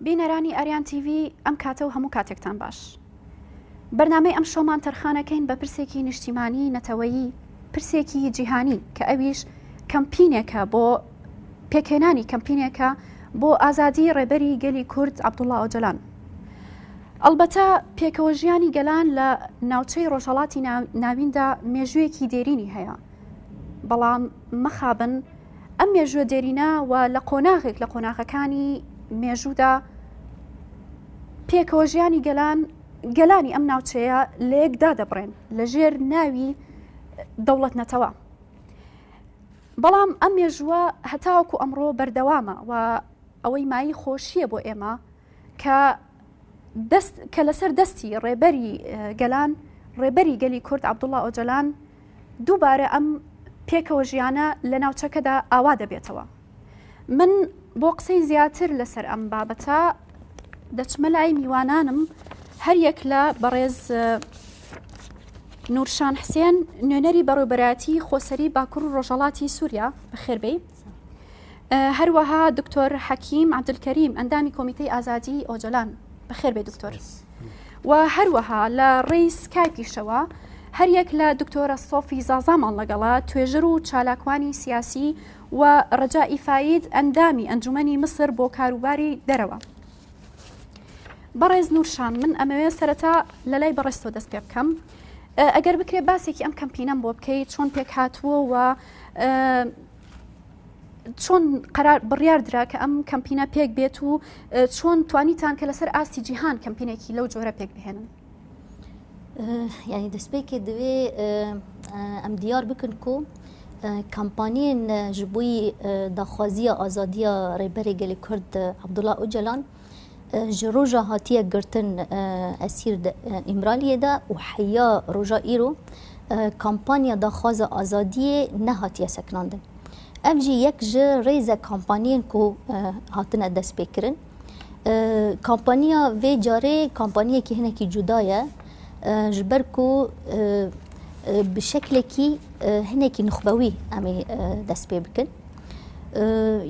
بینەرانی ئاریان تیڤی ئەم کاتە و هەموو کاتێکتان باش. بەرنامەی ئەمشەومان تەرخانەکەین بە پرسێکی نیشتیمانی نەتەوەیی، پرسێکی جیهانی کە ئەویش کەمپینێکە بۆ پێکهێنانی کەمپینێکە بۆ ئازادی ڕێبەری گەلی کورد عەبدوڵا ئۆجەلان. ئەڵبەتە پێکەوە ژیانی گەلان لە ناوچەی ڕۆژهەڵاتی ناویندا مێژوویەکی دێرینی هەیە، بەڵام مەخابن ئەم مێژووە دێرینە و لە قۆناغێک لە قۆناغەکانی مێژوودا پێکەوە ژیانی گەلان گەلانی ئەم ناوچەیە لەیەک دادەبڕێن لە ژێر ناوی دەوڵەت نەتەوە. بەڵام ئەم مێژووە هەتاوەکو ئەمڕۆ بەردەوامە و ئەوەی مایی خۆشییە بۆ ئێمە کە دەست کە لەسەر دەستی ڕێبەری گەلان ڕێبەری گەلی کورد عەبدوڵا ئۆجەلان دووبارە ئەم پێکەوە ژیانە لە ناوچەکەدا ئاوا دەبێتەوە. من بۆ قسەی زیاتر لەسەر ئەم بابەتە دەچمە لای میوانانم هەریەک لە بەڕێز نورشان حسێن نوێنەری بەڕێوبەرایەتی خۆسەری باکوور و ڕۆژهەڵاتی سووریا بەخێربێی هەروەها دکتۆر حەکیم عەبدولکەریم ئەندامی کۆمیتەی ئازادی ئۆجەلان بەخێربێ دکتۆر و هەروەها لە ڕێی سکایپیشەوە هەریەک لە دکتۆرە سۆفی زازامان لەگەڵە توێژەر و چالاکوانی سیاسی و ڕەجا فاید ئەندامی ئەنجومەنی مسر بۆ کاروباری دەرەوە. بەڕێز نورشان من ئەمەوێ سەرەتا لە لای بەڕێزتەوە دەست پێ بکەم ئەگەر بکرێ باسێکی ئەم کەمپینەم بۆ بکەیت چۆن پێک هاتووە و چۆن قرار بڕیار درا کە ئەم کەمپینە پێک بێت و چۆن توانیتان کە لەسەر ئاستی جیهان کەمپینێکی لەو جۆرە پێک بهێنن؟ یعنی دەستپێکێ divê em diyar bikin ku kampaniyên ji bo daxwaziya azadiya Rêberê Gelê Kurd Abdullah Öcalan ji roja hatiye girtin esîr Îmraliyê de û heya roja îro kampanya daxwaza azadiyê nehatiye sekinandin. Ev jî yek ji rêze kampaniyên ku hatine destpêkirin. Kampaniya vê carê kampaniyekî hinekî cuda ye ji ber ku bi şeklekî hinekî nixbewî em ê dest pê bikin.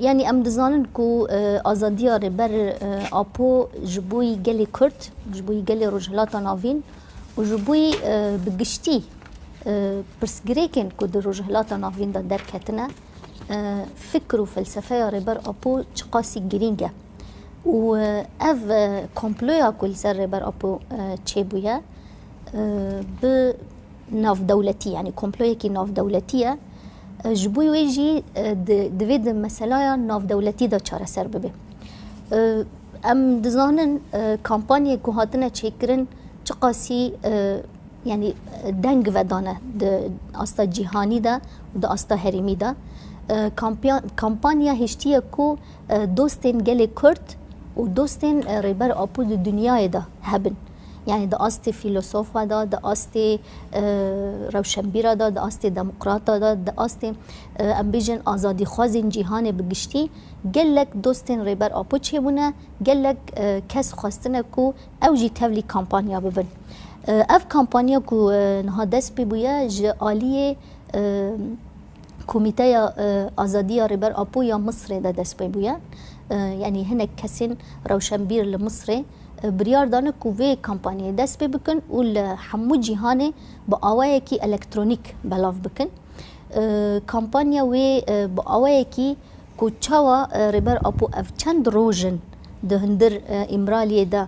Yanî em dizanin ku azadiya Rêber Apo ji bo gelê Kurd, ji bo gelê Rojhilata Navîn û ji bo bi giştî pirsgirêkên ku di Rojhilata Navîn de derketine fikr û felsefeya Rêber Apo çiqasî girîng e. û ev komploya ku li ser Rêber Apo çêbûye bi navdewletî yanî komployekî navdewletî ye ji bo wê jî divê di meselaya navdewletî de çareser bibe. Em dizanin kampanyê ku hatine çêkirin çiqasî yanî deng vedane di asta cîhanî de û di asta herêmî de. Kampanya hiştiye ku dostên gelê Kurd û dostên Rêber Apo di dinyayê de hebin. Yani di astê fîlosofa de, di astê rewşenbîra de, di astê demokrata de, di astê em bêjin azadîxwazên cîhanê bi giştî gelek dostên Rêber Apo çêbûne, gelek kes xwestine ku ew jî tevlî kampanya bibin. Ev kampanya ku niha dest pê bûye ji aliyê Komîteya Azadiya Rêber Apo ya Misrê de dest pê bûye. Yanî hinek kesên rewşenbîr li Misrê biryar dane ku vê kampanyayê dest pê bikin û li hemû cîhanê bi awayekî elektronîk belav bikin. Kampanya wê bi awayekî ku çawa Rêber Apo ev çend roj in di hundir Îmraliyê de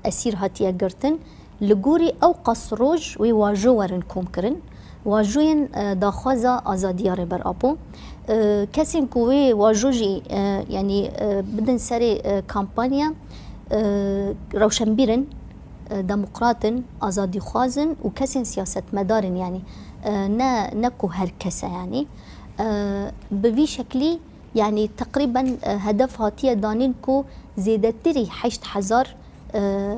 esîr hatiye girtin, Li gorî ew qas roj wê wajo werin komkirin, wajoyên daxwaza azadiya Rêber Apo. Kesên ku wê wajo jî yanî bidin serê kampanya rewşenbîr in, demokrat in, azadîxwaz in û kesên siyasetmedar in yanî ne ne ku her kes e yanî. Bi vî şeklî yanî teqrîben hedef hatiye danîn ku zêdetirî 8000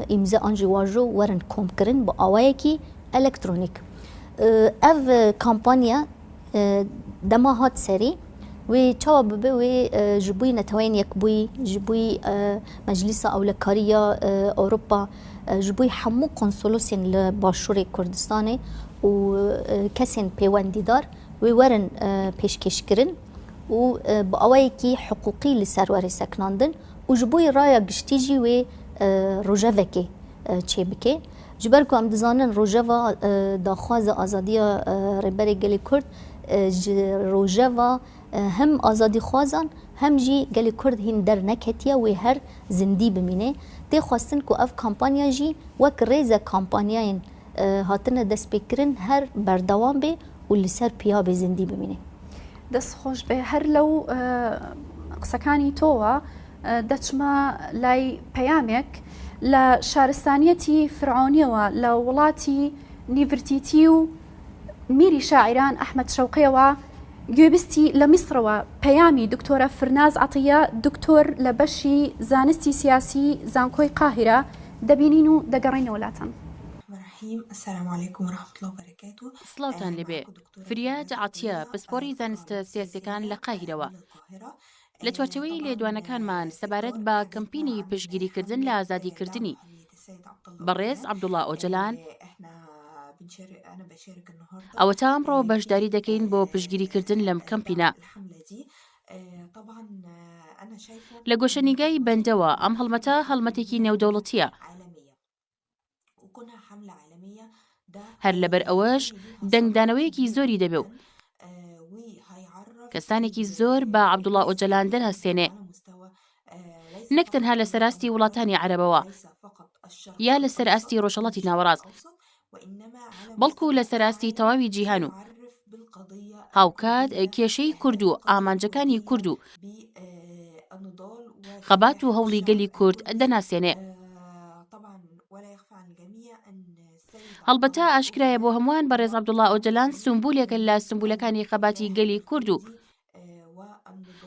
îmze an jî wajo werin komkirin bi awayekî elektronîk. Ev kampanya dema hat serî wê çawa bibe wê ji bo Neteweyên Yekbûyî, ji bo Meclîsa Ewlekarî ya Ewropa, ji bo hemû konsolosên li Başûrê Kurdistanê û kesên pêwendîdar wê werin pêşkêşkirin. û bi awayekî hiqûqî li ser were sekinandin û ji bo raya giştî jî wê rojevekê çêbike. Ji ber ku em dizanin rojeva daxwaza azadiya Rêberê Gelê Kurd ji rojeva hem azadîxwazan hem jî gelê Kurd hîn derneketiye wê her zindî bimîne. Tê xwestin ku ev kampanya jî wek rêze kampanyayên hatine destpêkirin her berdewam bê û li ser piya bê zindî bimîne. دەست خۆش بێ هەر لەو قسەکانی تۆوە دەچمە لای پەیامێک لە شارستانیەتی فرعۆنیەوە لە وڵاتی نیڤرتیتی و میری شاعیران ئەحمەد شەوقیەوە گوێبیستی لە میسرەوە پەیامی دکتۆرە فرناز عەتیە دکتۆر لە بەشی زانستی سیاسی زانکۆی قاهیرە دەبینین و دەگەڕێینەوە لاتان. سڵاوتان لێبێ فریاد عەتیە پسپۆڕی زانستە سیاسیەکان لە قاهیرەوە لە چوارچێوەی لێدوانەکانمان سەبارەت بە کەمپینی پشتگیریکردن لە ئازادیکردنی بەڕێز عەبدوڵا ئۆجەلان، ئەوەتا ئەمڕۆ بەشداری دەکەین بۆ پشتگیریکردن لەم کەمپینە. لە گۆشەنیگای بەندەوە ئەم هەڵمەتە هەڵمەتێکی نێودەوڵەتییە. هەر لەبەر ئەوەش دەنگدانەوەیەکی زۆری دەبێ و کەسانێکی زۆر بە عەبدوڵا ئۆجەلان دەناسێنێ نەک تەنها لەسەر ئاستی وڵاتانی عەرەبەوە یا لەسەر ئاستی ڕۆژهەڵاتی ناوەڕاست بەڵکو لەسەر ئاستی تەواوی جیهان و هاوکات کێشەی کورد و ئامانجەکانی کورد و خەبات و هەوڵی گەلی کورد دەناسێنێ. هەڵبەتە ئاشکرایە بۆ هەمووان بەڕێز عەبدوڵا ئۆجەلان سومبولێکە لە سومبولەکانی خەباتی گەلی کورد و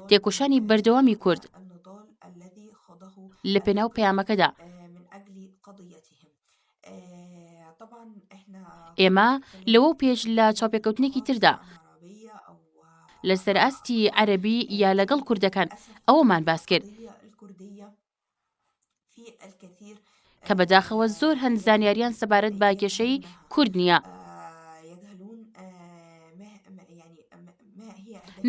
تێکۆشانی بەردەوامی کورد لە پێناو پەیامەکەدا. ئێمە لەوەو پێش لە چاوپێکەوتنێکی تردا لەسەر ئاستی عەرەبی یا لەگەڵ کوردەکان ئەوەمان باس کرد کە بەداخەوە زۆر هەند زانیاریان سەبارەت بە کێشەی کورد نییە.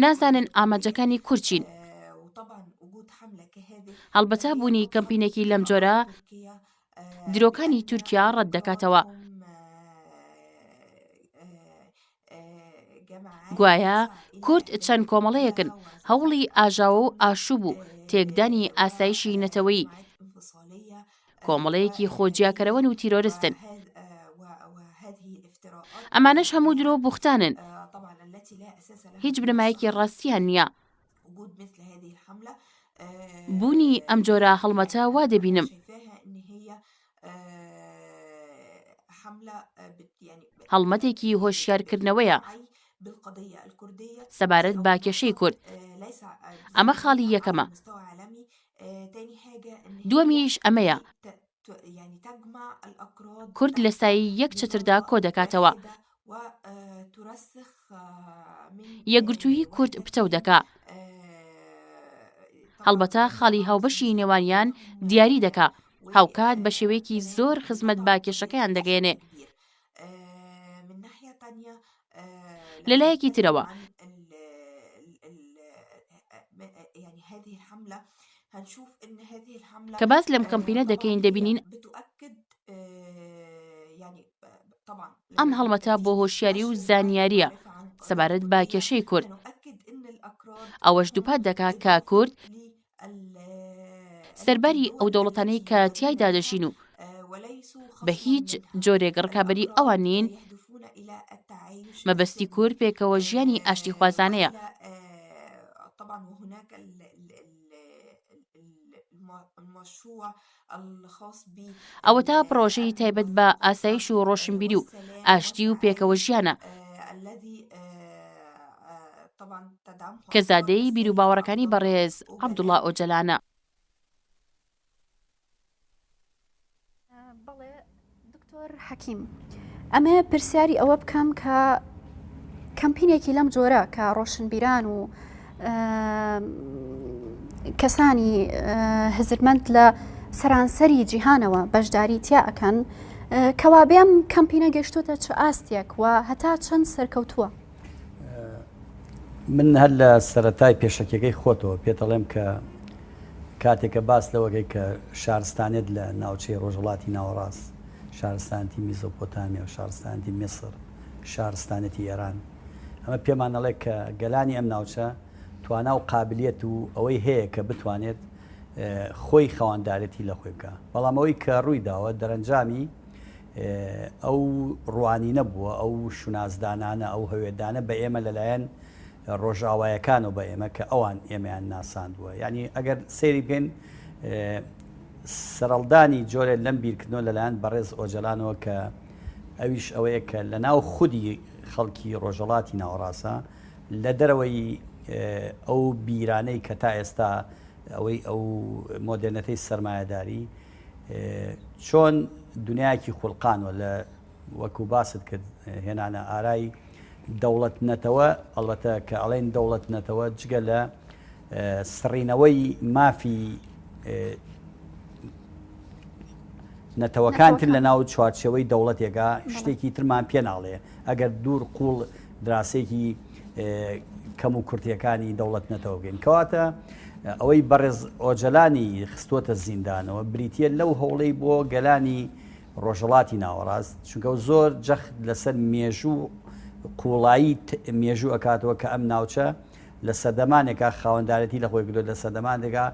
نازانن ئامانجەکانی کورد چین. هەڵبەتە بوونی کەمپینێکی لەم جۆرە درۆکانی تورکیا ڕەت دەکاتەوە. گوایە کورد چەند کۆمەڵەیەکن هەوڵی ئاژاوە و ئاشوب و تێکدانی ئاسایشی نەتەوەیی کۆمەڵەیەکی خۆجیاکەرەوەن و تیرۆرستن. ئەمانەش هەموو درۆ و بوختانن هیچ بنەمایەکی ڕاستیان نییە. بوونی ئەم جۆرە هەڵمەتە وا دەبینم هەڵمەتێکی هۆشیارکردنەوەیە سەبارەت بە کێشەی کورد. ئەمە خاڵی یەکەمە. دووەمیش ئەمەیە کورد لە سایەی یەک چەتردا کۆدەکاتەوە. یەکگرتوویی کورد پتەو دەکا. هەڵبەتە خاڵی هاوبەشی نێوانیان دیاری دەکا، هاوکات بە شێوەیەکی زۆر خزمەت بە کێشەکەیان دەگەیەنێ. لە لایەکی ترەوە، کە باس لەم کەمپینە دەکەین دەبینین ئەم هەڵمەتە بۆ هۆشیاری و زانیارییە سەبارەت بە کێشەی کورد، ئەوەش دووپات دەکا کە کورد سەرباری ئەو دەوڵەتانەی کە تیایدا دەژین و بە هیچ جۆرێک ڕکابەری ئەوان نین، مەبەستی کورد پێکەوە ژیانی ئاشتیخوازانەیە. ئەوەتا پڕۆژەی تایبەت بە ئاسایش و ڕۆشنبیری و ئاشتی و پێکەوە ژیانە کە زادەی بیروباوەڕەکانی بەڕێز عەبدوڵا ئۆجەلانە. بەڵێ دکتۆر حەکیم ئەمێ پرسیاری ئەوە بکەم کە کەمپینێکی لەم جۆرە کە ڕۆشنبیران و کەسانی هزرمەند لە سەرانسەری جیهانەوە بەشداری تیا ئەکەن کەوابێم کەمپینە گەشتوتە چ ئاستێک و هەتا چەند سەرکەوتووە؟ من هەر لە سەرەتای پێشەکیەکەی خۆتەوە پێتەڵێم کە کاتێک کە باس لەوەکەی کە شارستانێت لە ناوچەی ڕۆژهەڵاتی ناوەڕاست، شارستانێتی میزۆپۆتامیا و شارستانێتی میسر، شارستانێتی ئێران، ئەمە پێمان ئەڵێ کە گەلانی ئەم ناوچە توانا و قابلیەت و ئەوەی هەیە کە بتوانێت خۆی خاوەندارێتی لە خۆی بکا. بەڵام ئەوەی کە ڕووی داوە دەرەنجامی ئەو ڕوانینە بووە، ئەو شوناسدانانە، ئەو هەوێدانە بە ئێمە لەلایەن ڕۆژئاوایەکانەوە بە ئێمە کە ئەوان ئێمەیان ناساندووە. یعنی ئەگەر سەیری بکەین سەرەڵدانی جۆرێ لەم بیرکردنەوە لەلایەن بەڕێز ئۆجەلانەوە کە ئەویش ئەوەیە کە لە ناو خودی خەڵکی ڕۆژەڵاتی ناوەڕاستە لە دەرەوەی ئەو بیرانەی کە تا ئێستا ئەوەی ئەو مۆدێرنەتەی سەرمایەداری چۆن دنیایەکی خولقانوە لە وەکو باست کرد هێنانە ئارای دەوڵەت نەتەوە ئەڵبەتە کە ئەڵێن دەوڵەت نەتەوە جگە لە سڕینەوەی مافی نەتەوەکان تر لە ناو چوارچێوەی دەوڵەتێکا شتێکی ترمان پێ ناڵێ ئەگەر دوور قوڵ دراسێکی کەم و کورتیەکانی دەوڵەت نەتەوە بکەین کەواتە ئەوەی بەڕێز ئۆجەلانی خستووەتە زیندانەوە بریتە لەو هەوڵەی بۆ گەلانی ڕۆژهەڵاتی ناوەڕاست چونکە زۆر جەخت لەسەر مێژوو قوڵایی مێژوو ئەکاتەوە کە ئەم ناوچە لە سەردەمانێکا خاوەندارێتی لە خۆی کردووە لە سەردەمانێکا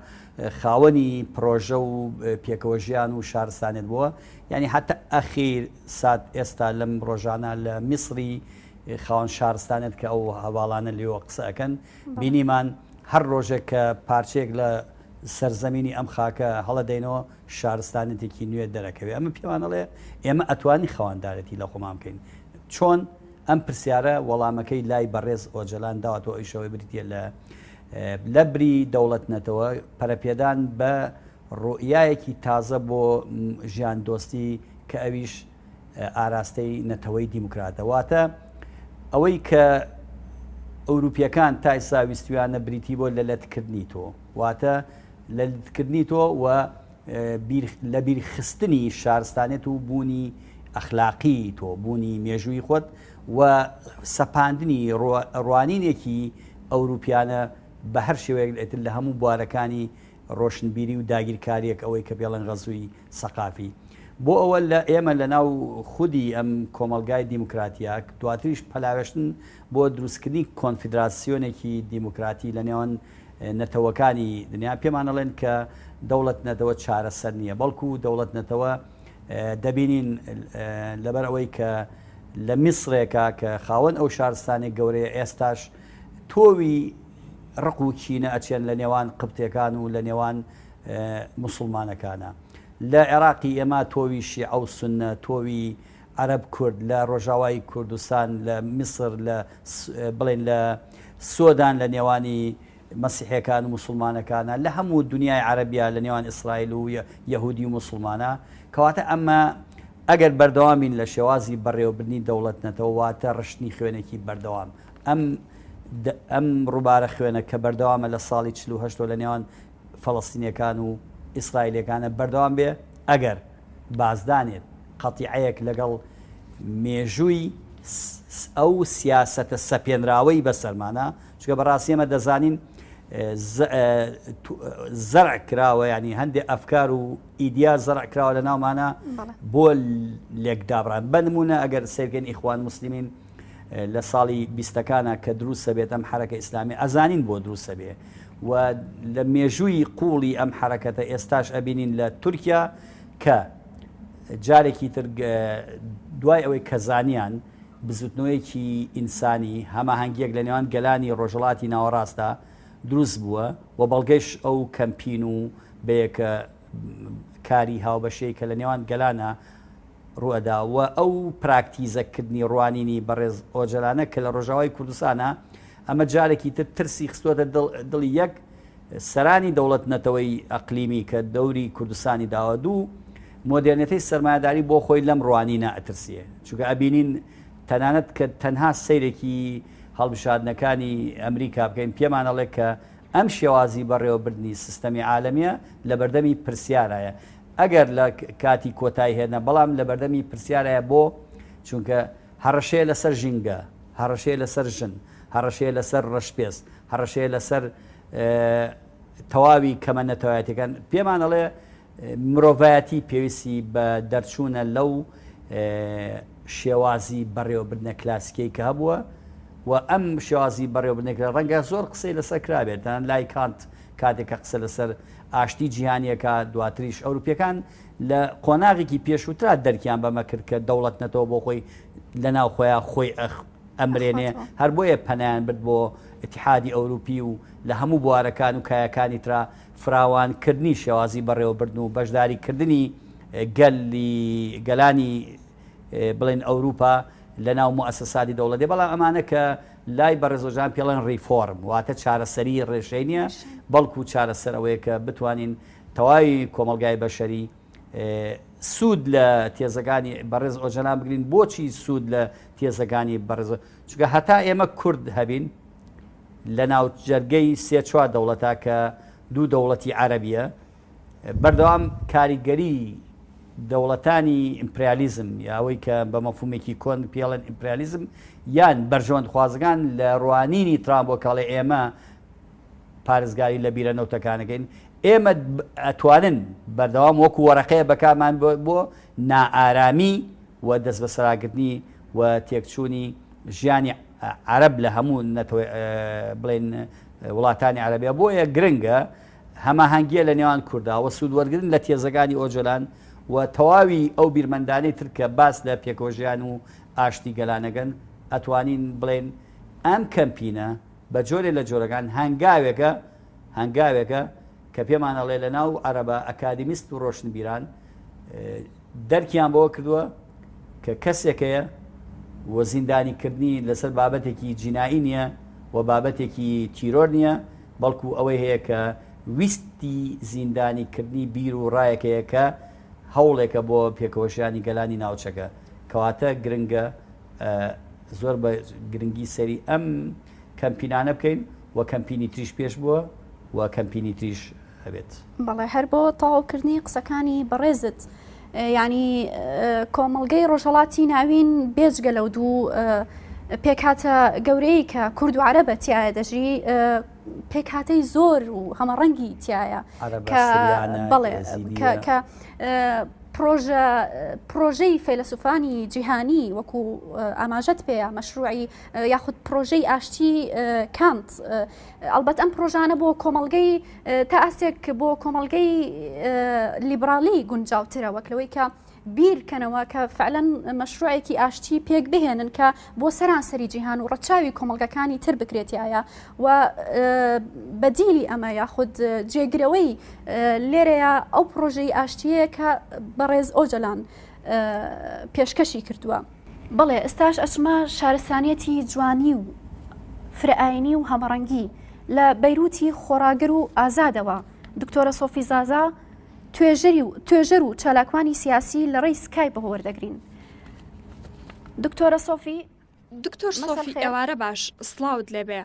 خاوەنی پرۆژە و پێکەوە ژیان و شارستانێت بووە یعنی حتا ئەخیر سات ئێستا لەم ڕۆژانە لە میسری خاوەن شارستانێت کە ئەو هەواڵانە لێوە قسە ئەکەن بینیمان هەر ڕۆژێک کە پارچەیەک لە سەرزەمینی ئەم خاکە هەڵەدەینەوە شارستانێتێکی نوێ دەرەکەوێ ئەمە پێمان ئەڵێ ئێمە ئەتوانین خاوەندارێتی لە خۆمان بکەین چۆن ئەم پرسیارە وەڵامەکەی لای بەڕێز ئۆجەلان داوەتەوە ئەویشەوەی بریتە لە لە بری دەوڵەت نەتەوە پەرەپێدان بە ڕوئیایەکی تازە بۆ ژیان دۆستی کە ئەویش ئاراستەی نەتەوەی دیموکراتە واتە ئەوەی کە ئەوروپیەکان تا ئێستا ویستویانە بریتی بۆ لە لەتکردنی تۆ واتە لە لەتکردنی تۆ و لە بیرخستنی شارستانێت و بوونی ئەخلاقی تۆ بوونی مێژووی خۆت و سەپاندنی ڕوانینێکی ئەوروپیانە بە هەر شێوەیەک ئیتر لە هەموو بوارەکانی ڕۆشنبیری و داگیرکاریەک ئەوەی کە پێڵێن غەزوی سەقافی. بۆ ئەوە لە ئێمە لە ناو خودی ئەم کۆمەڵگای دیموکراتیە دواتریش پەلاوێشتن بۆ دروستکردنی کۆنفیدراسیۆنێکی دیموکراتی لە نێوان نەتەوەکانی دنیا پێمان ئەڵێن کە دەوڵەت نەتەوە چارەسەر نییە بەڵکو دەوڵەت نەتەوە دەبینین لەبەر ئەوەی کە لە میسرێکا کە خاوەن ئەو شارستانی گەورەیە ئێستاش تۆوی ڕق و کینە ئەچێن لە نێوان قبتێکان و لە نێوان موسڵمانەکانە. لە عێراقی ئێمە تۆوی شیعە و سوننە، تۆوی عەرەب کورد، لە ڕۆژاوای کوردستان، لە میسر، لە بڵێن لە سۆدان لە نێوانی مەسیحیەکان و موسڵمانەکانە، لە هەموو دنیای عەرەبیا لە نێوان ئیسرائیل و یەهودی و موسڵمانە. کەواتە ئەمە ئەگەر بەردەوام بین لە شێوازی بەڕێوەبردنی دەوڵەت نەتەوە واتە ڕشتنی خوێنێکی بەردەوام. ئەم ئەم ڕووبارە خوێنە کە بەردەوامە لە ساڵی 48 لە نێوان فەڵەستینیەکان و ئیسرائیلیەکانە بەردەوام بێ ئەگەر بازدانێت قەتیعەیەک لەگەڵ مێژووی ئەو سیاسەتە سەپێنراوەی بەسەرمانە چونکە بەڕاستی ئێمە دەزانین زەرع کراوە ینی هەندێک ئەفکار و ئیدیا زەرع کراوە لە ناومانە بۆ لێکدابڕان بە نمونە ئەگەر سەیرکەین ئیخوان مسلمین لە ساڵی بیستەکانا کە دروست ئەبێت ئەم حەرەکە ئیسلامیە ئەزانین بۆ دروست ئەبێ و لە مێژووی قوڵی ئەم حەرەکەتە ئێستاش ئەبینین لە تورکیا کە جارێکی تر دوای ئەوەی کە زانیان بزوتنەوەیەکی ئینسانی هەماهەنگیەک لە نێوان گەلانی ڕۆژهەڵاتی ناوەڕاستدا دروست بووە و بەڵگەش ئەو کەمپین و بەیەکە کاری هاوبەشەی کە لە نێوان گەلانە ڕوئەدا و ئەو پراکتیزە کردنی ڕوانینی بەڕێز ئۆجەلانە کە لە ڕۆژاوای کوردستانە ئەمە جارێکی تر ترسی خستوەتە دڵی یەک سەرانی دەوڵەت نەتەوەی ئەقلیمی کە دەوری کوردستانی داوە دوو مۆدێرنێتەی سەرمایەداری بۆ خۆی لەم ڕوانینە ئەترسێ چونکە ئەبینین تەنانەت کە تەنها سەیرێکی هەڵبژاردنەکانی ئەمریکا بکەین پێمان ئەڵێ کە ئەم شێوازی بەڕێوەبردنی سیستەمی عالەمیە لەبەردەمی پرسیارایە ئەگەر لە کاتی کۆتایی هێنا بەڵام لەبەردەمی پرسیارایە بۆ؟ چونکە هەڕەشەیە لەسەر ژینگە، هەڕەشەیە لەسەر ژن، هەڕەشەیە لەسەر ڕەشپێست، هەڕەشەیە لەسەر تەواوی کەمە نەتەوایەتیەکان. پێمان ئەڵێ مرۆڤایەتی پێویستی بە دەرچوونە لەو شێوازی بەڕێوەبردنە کلاسیکەی کە هەبووە و ئەم شێوازی بەڕێوەبردنێک لە ڕەنگە زۆر قسەی لەسەر کرابێت تەنانەت لای کانت کاتێک کە قسە لەسەر ئاشتی جیهانیەکە دواتریش ئەوروپیەکان لە قۆناغێکی پێشووترا دەرکیان بەمە کرد کە دەوڵەت نەتەوە بۆ خۆی لە ناو خۆیان خۆی ئەمرێنێ هەر بۆیە پەنایان برد بۆ ئیتیحادی ئەوروپی و لە هەموو بوارەکان و کایەکانی ترا فراوانکردنی شێوازی بەڕێوەبردن و بەشداریکردنی گەلی گەلانی بڵێن ئەوروپا لە ناو موئەسەساتی دەوڵەتی بەڵام ئەمانە کە لای بەڕێز ئۆجالان پێڵێن ڕیفۆرم واتە چارەسەری ڕێشەی نییە بەڵکو چارەسەر ئەوەیە کە بتوانین تەواوی کۆمەڵگای بەشەری سوود لە تێزەکانی بەڕێز ئۆجالان بگرین بۆچی سوود لە تێزەکانی بەڕێز چونکە هەتا ئێمە کورد هەبین لە ناوجەرگەی سێ چوار دەوڵەتا کە دوو دەوڵەتی عەرەبیە بەردەوام کاریگەری دەوڵەتانی ئیمپریالیزم یا ئەوەی کە بە مەفهومێکی کۆن پێڵێن ئیمپریالیزم یان بەرژەوەندخوازەکان لە ڕوانینی ترامپ بۆ کاڵێ ئێمە پارێزگاری لە بیرە نەوتەکانەکەین ئێمە ئەتوانن بەردەوام وەکو وەرەقەیە بەکارمان بۆ نائارامی و دەستبەسەراگرتنی و تێکچوونی ژیانی عەرەب لە هەموو نەتەوە بڵێن وڵاتانی عەرەبیە بۆیە گرنگە هەماهەنگیە لە نێوان کوردا و سوود وەرگرن لە تێزەکانی ئۆجەلان و تەواوی ئەو بیرمەندانەی تر کە باس لە پێکەوەژیان و ئاشتی گەلانەکەن ئەتوانین بڵێن ئەم کەمپینە بە جۆرێ لە جۆرەکان هەنگاوێکە هەنگاوێکە کە پێمان ئەڵێ لە ناو عەرەبە ئەکادیمیست و ڕۆشنبیران دەرکیان بەوە کردووە کە کەسێک هەیە و زیندانی کردنی لەسەر بابەتێکی جینائی نییە و بابەتێکی تیرۆر نییە بەڵکو ئەوەی هەیە کە ویستی زیندانی کردنی بیر و ڕایەک هەیە کە هەوڵێکە بۆ پێکەوەژیانی گەلانی ناوچەکە کەواتە گرنگە زۆر بە گرنگی سەری ئەم کەمپینانە بکەین و کەمپینی تریش پێش بووە و کەمپینی تریش هەبێت. بەڵێ هەر بۆ تەواوکردنی قسەکانی بەڕێزت یعنی کۆمەڵگەی ڕۆژهەڵاتی ناوین بێجگە لەو دوو پێکهاتە گەورەی کە کورد و عەرەبە تایە دەژی پێکهاتەی زۆر و هەمەڕەنگی تایە کە بەڵێ کە پرۆژە پرۆژەی فەیلەسوفانی جیهانی وەکو ئاماژەت پێیە مەشروعی یاخود پرۆژەی ئاشتی کانت ئەڵبەت ئەم پرۆژانە بۆ کۆمەڵگەی تا ئاستێک بۆ کۆمەڵگەی لیبرالی گونجاوترە وەک لەوەی کە بیرکەنەوە کە فعلەن مەشروعێکی ئاشتی پێک بهێنن کە بۆ سەرانسەری جیهان و ڕەچاوی کۆمەڵگەکانی تر بکرێتایە و بەدیلی ئەمە یاخود جێگرەوەی لێرەیە ئەو پرۆژەی ئاشتیەیە کە بەڕێز ئۆجەلان پێشکەشی کردووە. بەڵێ ئێستاش ئەچمە شارستانیەتی جوانی و فرەئاینی و هەمەڕەنگی لە بەیروتی خۆڕاگر و ئازادەوە دکتۆرە سۆفی زازا توێژەری و توێژەر و چالاکوانی سیاسی لە ڕێی سکایپەوە وەردەگرین. دکتۆرە سۆفی دکتۆر سۆفی ئێوارە باش سڵاوت لێبێ.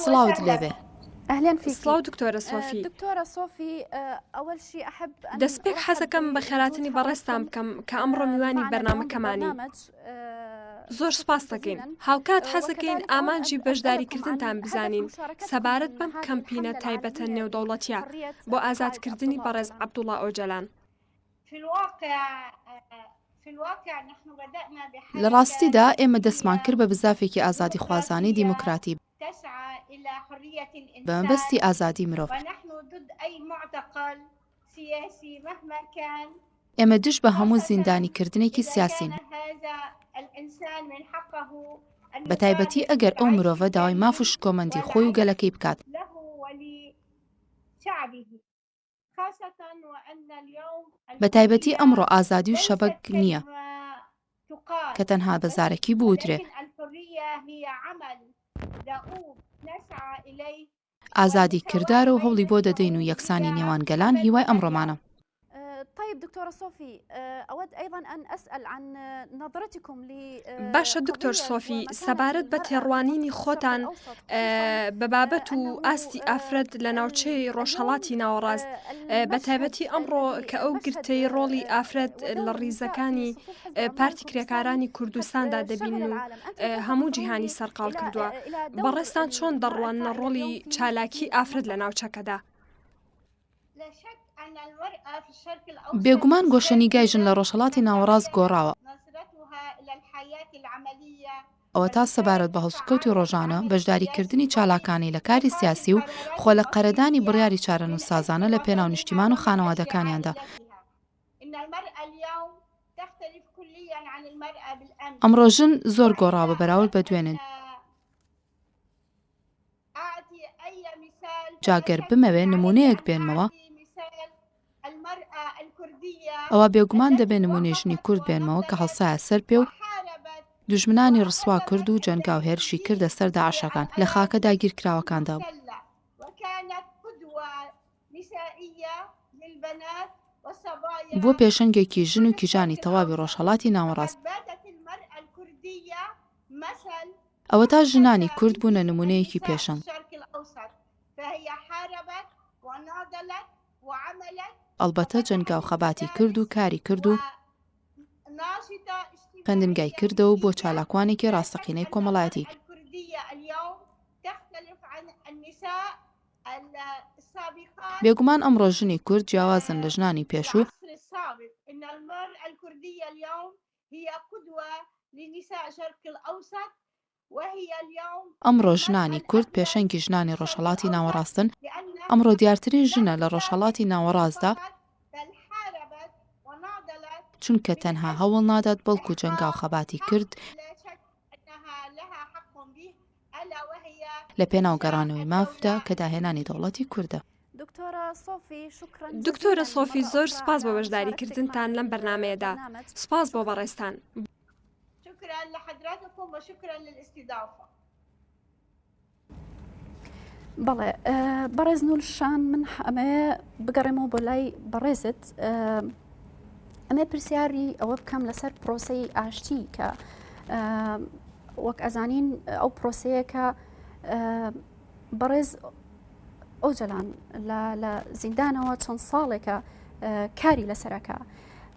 سڵاوت لێبێ. سڵاو دکتۆرە سۆفی. دەستپێک حەزەکەم بەخێراتنی بەڕێزتان بکەم کە ئەمڕۆ میوانی بەرنامەکەمانی. زۆر سوپاست دەکەین. هاوکات حەزەکەین ئامانجی بەشداریکردنتان بزانین سەبارەت بەم کەمپینە تایبەتە نێودەوڵەتیە بۆ ئازادکردنی بەڕێز عەبدوڵا ئۆجەلان. لە ڕاستیدا ئێمە دەستمان کرد بە بزافێکی ئازادیخوازانەی دیموکراتی بە مەبەستی ئازادی مرۆڤ. ئێمە دژ بە هەموو زیندانیکردنێکی سیاسین، بەتایبەتی ئەگەر ئەو مرۆڤە داوای ماف و شکۆمەندی خۆی و گەلەکەی بکات. بەتایبەتی ئەمڕۆ ئازادی و شەبەک نییە کە تەنها بە زارەکی بوترێ. ئازادی کردارە و هەوڵی بۆ دەدەین و یەکسانی نێوان گەلان هیوای ئەمڕۆمانە. باشە دکتۆر سۆفی سەبارەت بە تێڕوانینی خۆتان بە بابەت و ئاستی ئافرەت لە ناوچەی ڕۆژهەڵاتی ناوەڕاست بە تایبەتی ئەمڕۆ کە ئەو گرتەی ڕۆڵی ئافرەت لە ڕیزەکانی پارتی کرێکارانی کوردستاندا دەبین و هەموو جیهانی سەرقاڵ کردووە بەڕێزتان چۆن دەڕواننە ڕۆڵی چالاکی ئافرەت لە ناوچەکەدا؟ بێگومان گۆشەنیگای ژن لە ڕۆژهەڵاتی ناوەڕاست گۆڕاوە، ئەوەتا سەبارەت بە هەڵسوکەوتی ڕۆژانە، بەشداریکردنی چالاکانەی لە کاری سیاسی و خۆ لە قەرەدانی بڕیاری چارەنووسسازانە لە پێناو نیشتیمان و خانەوادەکانیاندا. ئەمڕۆ ژن زۆر گۆڕاوە بە بەراورد بە دوێنێ. جا گەر بمەوێ نموونەیەک بێنمەوە، ئەوا بێگومان دەبێ نموونەی ژنی کورد بێنمەوە کە هەڵسایە سەر پێ و دوژمنانی ڕسوا کرد و جەنگا و هێرشی کردە سەر داعشەکان لە خاکە داگیرکراوەکاندا. بووە پێشەنگێکی ژن و کیژانی تەواوی ڕۆژهەڵاتی ناوەڕاست. ئەوەتا ژنانی کورد بوونە نموونەیەکی پێشەنگ. ئەڵبەتە جەنگا و خەباتی کرد و کاری کرد و خوێندنگای کردەوە و بووە چالاکوانێکی ڕاستەقینەی کۆمەڵایەتی. بێگومان ئەمڕۆ ژنی کورد جیاوازن لە ژنانی پێشوو. ئەمڕۆ ژنانی کورد پێشەنگی ژنانی ڕۆژهەڵاتی ناوەڕاستن، ئەمڕۆ دیارترین ژنە لە ڕۆژهەڵاتی ناوەڕاستدا، چونکە تەنها هەوڵ نادات بەڵکو جەنگا و خەباتی کرد لە پێناو گەڕانەوەی مافدا کە داهێنانی دەوڵەتی کوردە. دکتۆرە سۆفی زۆر سوپاس بۆ بەشداری کردنتان لەم بەرنامەیەدا سوپاس بۆ بەڕێزتان. بەڵێ بەڕێز نولشان من ئەمەیە بگەڕێمەوە بۆ لای بەڕێزت ئەمێ پرسیاری ئەوە بکەم لەسەر پرۆسەی ئاشتی کە وەک ئەزانین ئەو پرۆسەیە کە بەڕێز ئۆجەلان لە زیندانەوە چەند ساڵێکە کاری لەسەرەکە.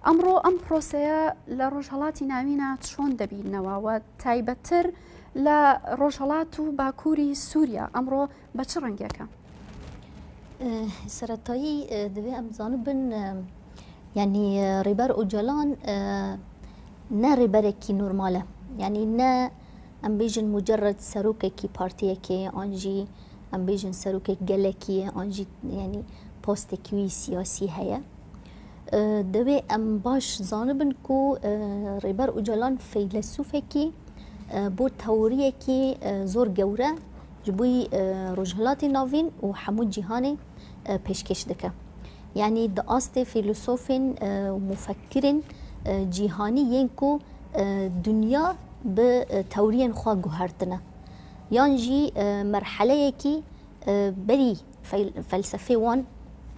ئەمڕۆ ئەم پرۆسەیە لە ڕۆژهڵاتی ناوینە چۆن دەبینەوە و تایبەتتر لە ڕۆژهڵات و باکووری سووریا ئەمڕۆ بە چ ڕەنگێکە؟ سەرەتایی دەبێ ئەم زانبن یعنی ڕێبەر ئۆجالان نە ڕێبەرێکی نۆرمالە یعنی نە ئەم بێژن موجەرەد سەرۆکێکی پارتیەکێ ئانژی ئەم بێژن سەرۆکێک گەلەکیە ئانژی یعنی پۆستێکی وی سیاسی هەیە دەبێ ئەم باش زانبن کو ڕێبەر ئۆجالان فەیلەسوفێکی بۆ تەوریەکی زۆر گەورە ji بۆی ڕۆژهەڵاتی ناوین و هەموو جیهانێ پێشکێش دەکە یعنی di ئاستێ فیلۆسۆفên و مفەکرên جیهانی yên ku دنیا bi tewriyên xwe guhertine yan jî merheleyekî berî felsefê wan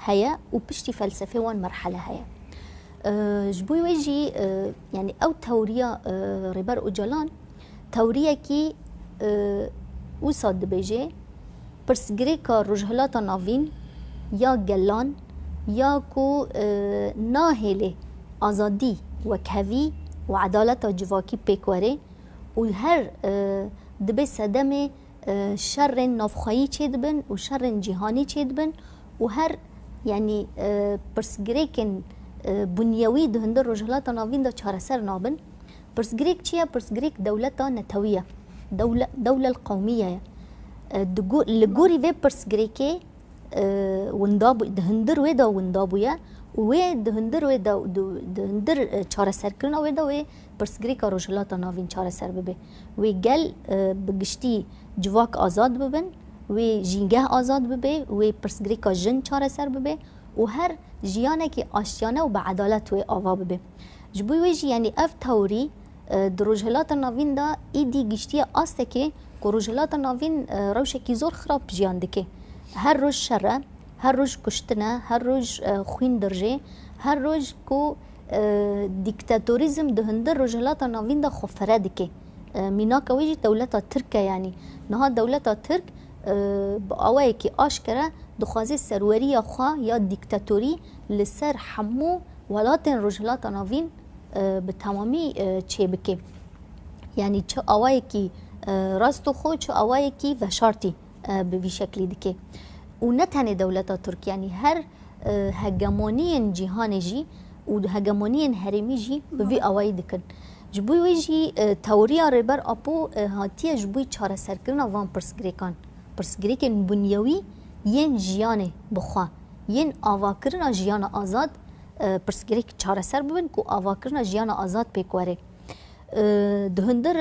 heye û piştî felsefê wan merhele heye. Ji bo wê jî yanî ew tewriya Rêber Ocalan tewriyekî wisa dibêje pirsgirêka Rojhilata Navîn ya gelan ya ku nahêlê azadî, wekhevî û edaleta civakî pêk were û her dibe sedemê şerên navxweyî çêdibin û şerên cîhanî çêdibin û her yanî pirsgirêkên bunyewî di hundir Rojhilata Navîn de çareser nabin. Pirsgirêk çi ye? Pirsgirêk dewleta netewî ye. Dewlel qewmîye ye. Li gorî vê pirsgirêkê winda di hundir wê de winda bûye û wê di hundir wê de di hundir çareserkirina wê de wê pirsgirêka Rojhilata Navîn çareser bibe. Wê gel bi giştî civak azad bibin, wê jîngeh azad bibe, wê pirsgirêka jin çareser bibe û her jiyanekî aştiyane û bi edalet wê ava bibe. Ji bo wê jî yanî ev tewrî di Rojhilata Navîn de êdî giştiye astekê ku Rojhilata Navîn rewşekî zor xirab jiyan dike. Her roj şer e. هەر ڕۆژ کوشتنە، هەر ڕۆژ خوین دڕژێ، هەر ڕۆژ کو دیکتاتۆریزم di hundir Rojhilata Navîn de xwe fere dike. Mînaka wê jî dewleta Tirk e yanî. Niha dewleta Tirk bi awayekî aşkere dixwaze serweriya xwe ya dîktatorî li ser hemû welatên Rojhilata Navîn bi temamî çêbike. Yanî çi awayekî rast û xwe çi awayekî veşartî bi vî şeklî dike. Û ne tenê dewleta Tirk yanî her hegemoniyên cîhanê jî û hegemoniyên herêmî jî bi vî awayî dikin. Ji bo wê jî teoriya Rêber Apo hatiye ji bo çareserkirina van pirsgirêkan. Pirsgirêkên bunyewî yên jiyanê bi xwe, yên avakirina jiyana azad pirsgirêk çareser bibin ku avakirina jiyana azad pêk were. Di hundir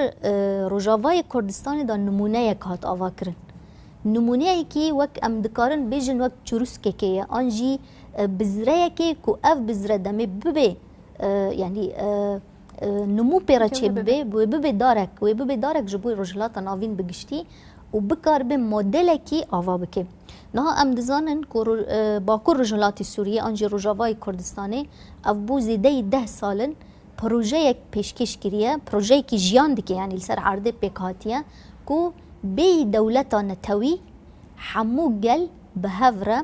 Rojavayê Kurdistanê de nimûneyek hat avakirin. Nimûneyekî wek em dikarin bêjin wek çirûskekê ye an jî bizreyekê ku ev bizre demê bibe yanî nimû pê re çêbibe wê bibe darek wê bibe darek ji bo Rojhilata Navîn bi giştî û bikaribe modelekî ava bike. Niha em dizanin ku Bakur Rojhilatê Sûriyê an jî Rojavayê Kurdistanê ev bû zêdeyî deh sal in projeyek pêşkêş kiriye, projeyekî jiyan dike yanî li ser erdê pêk hatiye ku bêyî dewleta netewî hemû gel bi hev re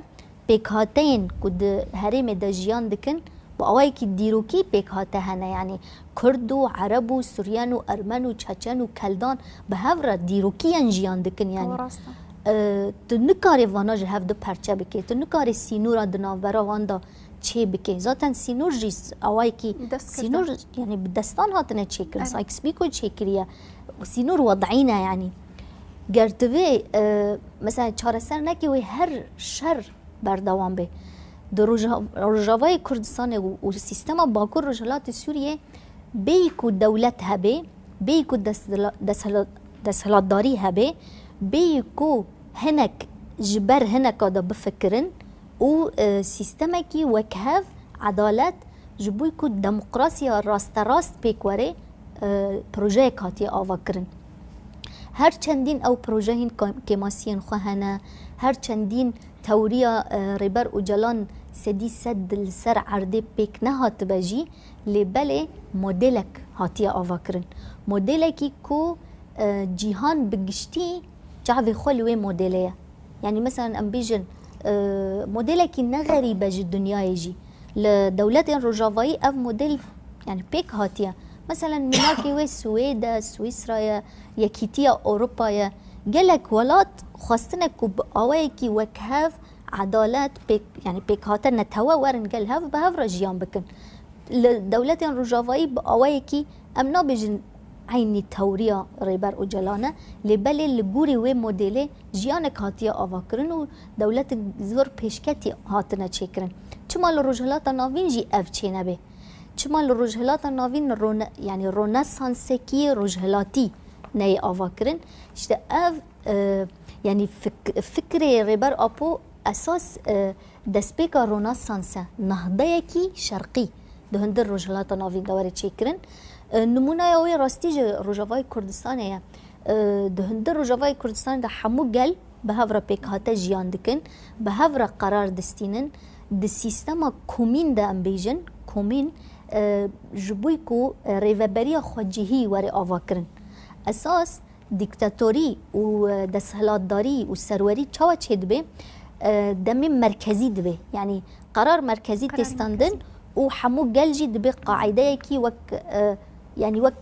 pêkhateyên ku di herêmê de jiyan dikin bi awayekî dîrokî pêkhate hene yanî Kurd û Ereb û Suryan û Ermen û Çeçen û Keldan bi hev re dîrokî yên jiyan dikin yanî tu nikarî vana ji hev du perçe bikî tu nikarî sînora di navbera wan de çê bikê. Zaten sînor jî awayekî sînor yanî bi destan hatine çêkirin. Sykes Picot çêkiriye. Sînor wed'î ne yanî. Ger tu vê mesela çareser nekî wê her şer berdewam bê. Di Rojavayê Kurdistanê û sîstema Bakur Rojhilatê Sûriyê bêyî ku dewlet hebê, bêyî ku desthilatdarî hebê, bêyî ku hinek ji ber hineka de bifikirin û sîstemekî wekhev, edalet ji bo ku demokrasiya rasterast pêk were projeyek hatiye avakirin. Her çendîn ew proje hîn kêmasiyên xwe hene, her çendîn teoriya Rêber Ocalan 100% li ser erdê pêk nehatibe jî lê belê modelek hatiye avakirin. Modelekî ku cîhan bi giştî çavê xwe li wê modelê ye. Yanî meselen em bêjin modelekî ne xerîb e ji dinyayê jî. Li dewletên rojavayî ev model yani pêk hatiye. Meselen mînakê wê Swêd e, Swîsra ye, Yekîtiya Ewropa ye. Gelek welat xwestine ku bi awayekî wekhev, edalet, pêk yani pêkhate netewe werin gel hev bi hev re jiyan bikin. Li dewletên rojavayî bi awayekî em nabêjin eynî tewriya Rêber Ocalan e, lê belê li gorî wê modelê jiyanek hatiye avakirin û dewletin zor pêşketî hatine çêkirin. Çima li Rojhilata Navîn jî ev çênebe? Çima li Rojhilata Navîn yanî ronesansekî rojhilatî neyê avakirin? İşte ev yanî fikrê Rêber Apo esas destpêka ronesans e, nahdeyekî şerqî di hundir Rojhilata Navîn de were çêkirin. Nimûneya wê rastî ji Rojavayê Kurdistanê ye. Di hundir Rojavayê Kurdistanê de hemû gel bi hev re pêkhate jiyan dikin, bi hev re qerar distînin. Di sîstema komîn de em bêjin, komîn ji bo ku rêveberiya xwecihî were avakirin. Esas dîktatorî û desthilatdarî û serwerî çawa çêdibe? Demê merkezî dibe. Yanî qerar merkezî tê standin û hemû gel jî dibe qaîdeyekî wek yanî wek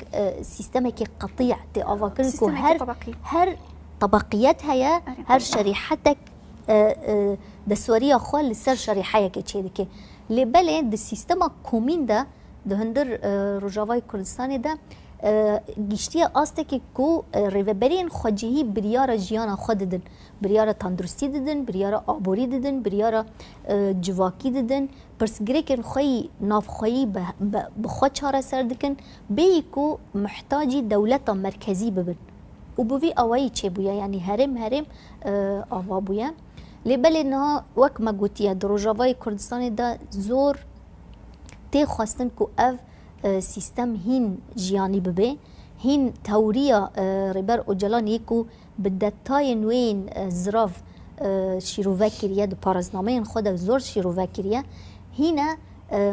sîstemekî qetî tê avakirin ku her her tebeqiyet heye, her şerîhetek destweriya xwe li ser şerîheyekê çêdike. Lê belê di sîstema komîn de di hundir Rojavayê Kurdistanê de giştiye astekê ku rêveberiyên xwecihî biryara jiyana xwe didin. Biryara tenduristî didin, biryara aborî didin, biryara civakî didin, pirsgirêkên xwe yî navxweyî bi xwe çareser dikin bêyî ku muhtacî dewleta merkezî bibin. Û bi vî awayî çêbûye yanî herêm herêm ava bûye. Lê belê niha wek me gotiye di Rojavayê Kurdistanê de zor tê xwestin ku ev sîstem hîn jiyanî bibe, hîn tewriya Rêber Ocalan yê ku bi detayên wê yên zirav. şîrove kiriye di parêznameyên xwe de zor şîrove kiriye hîne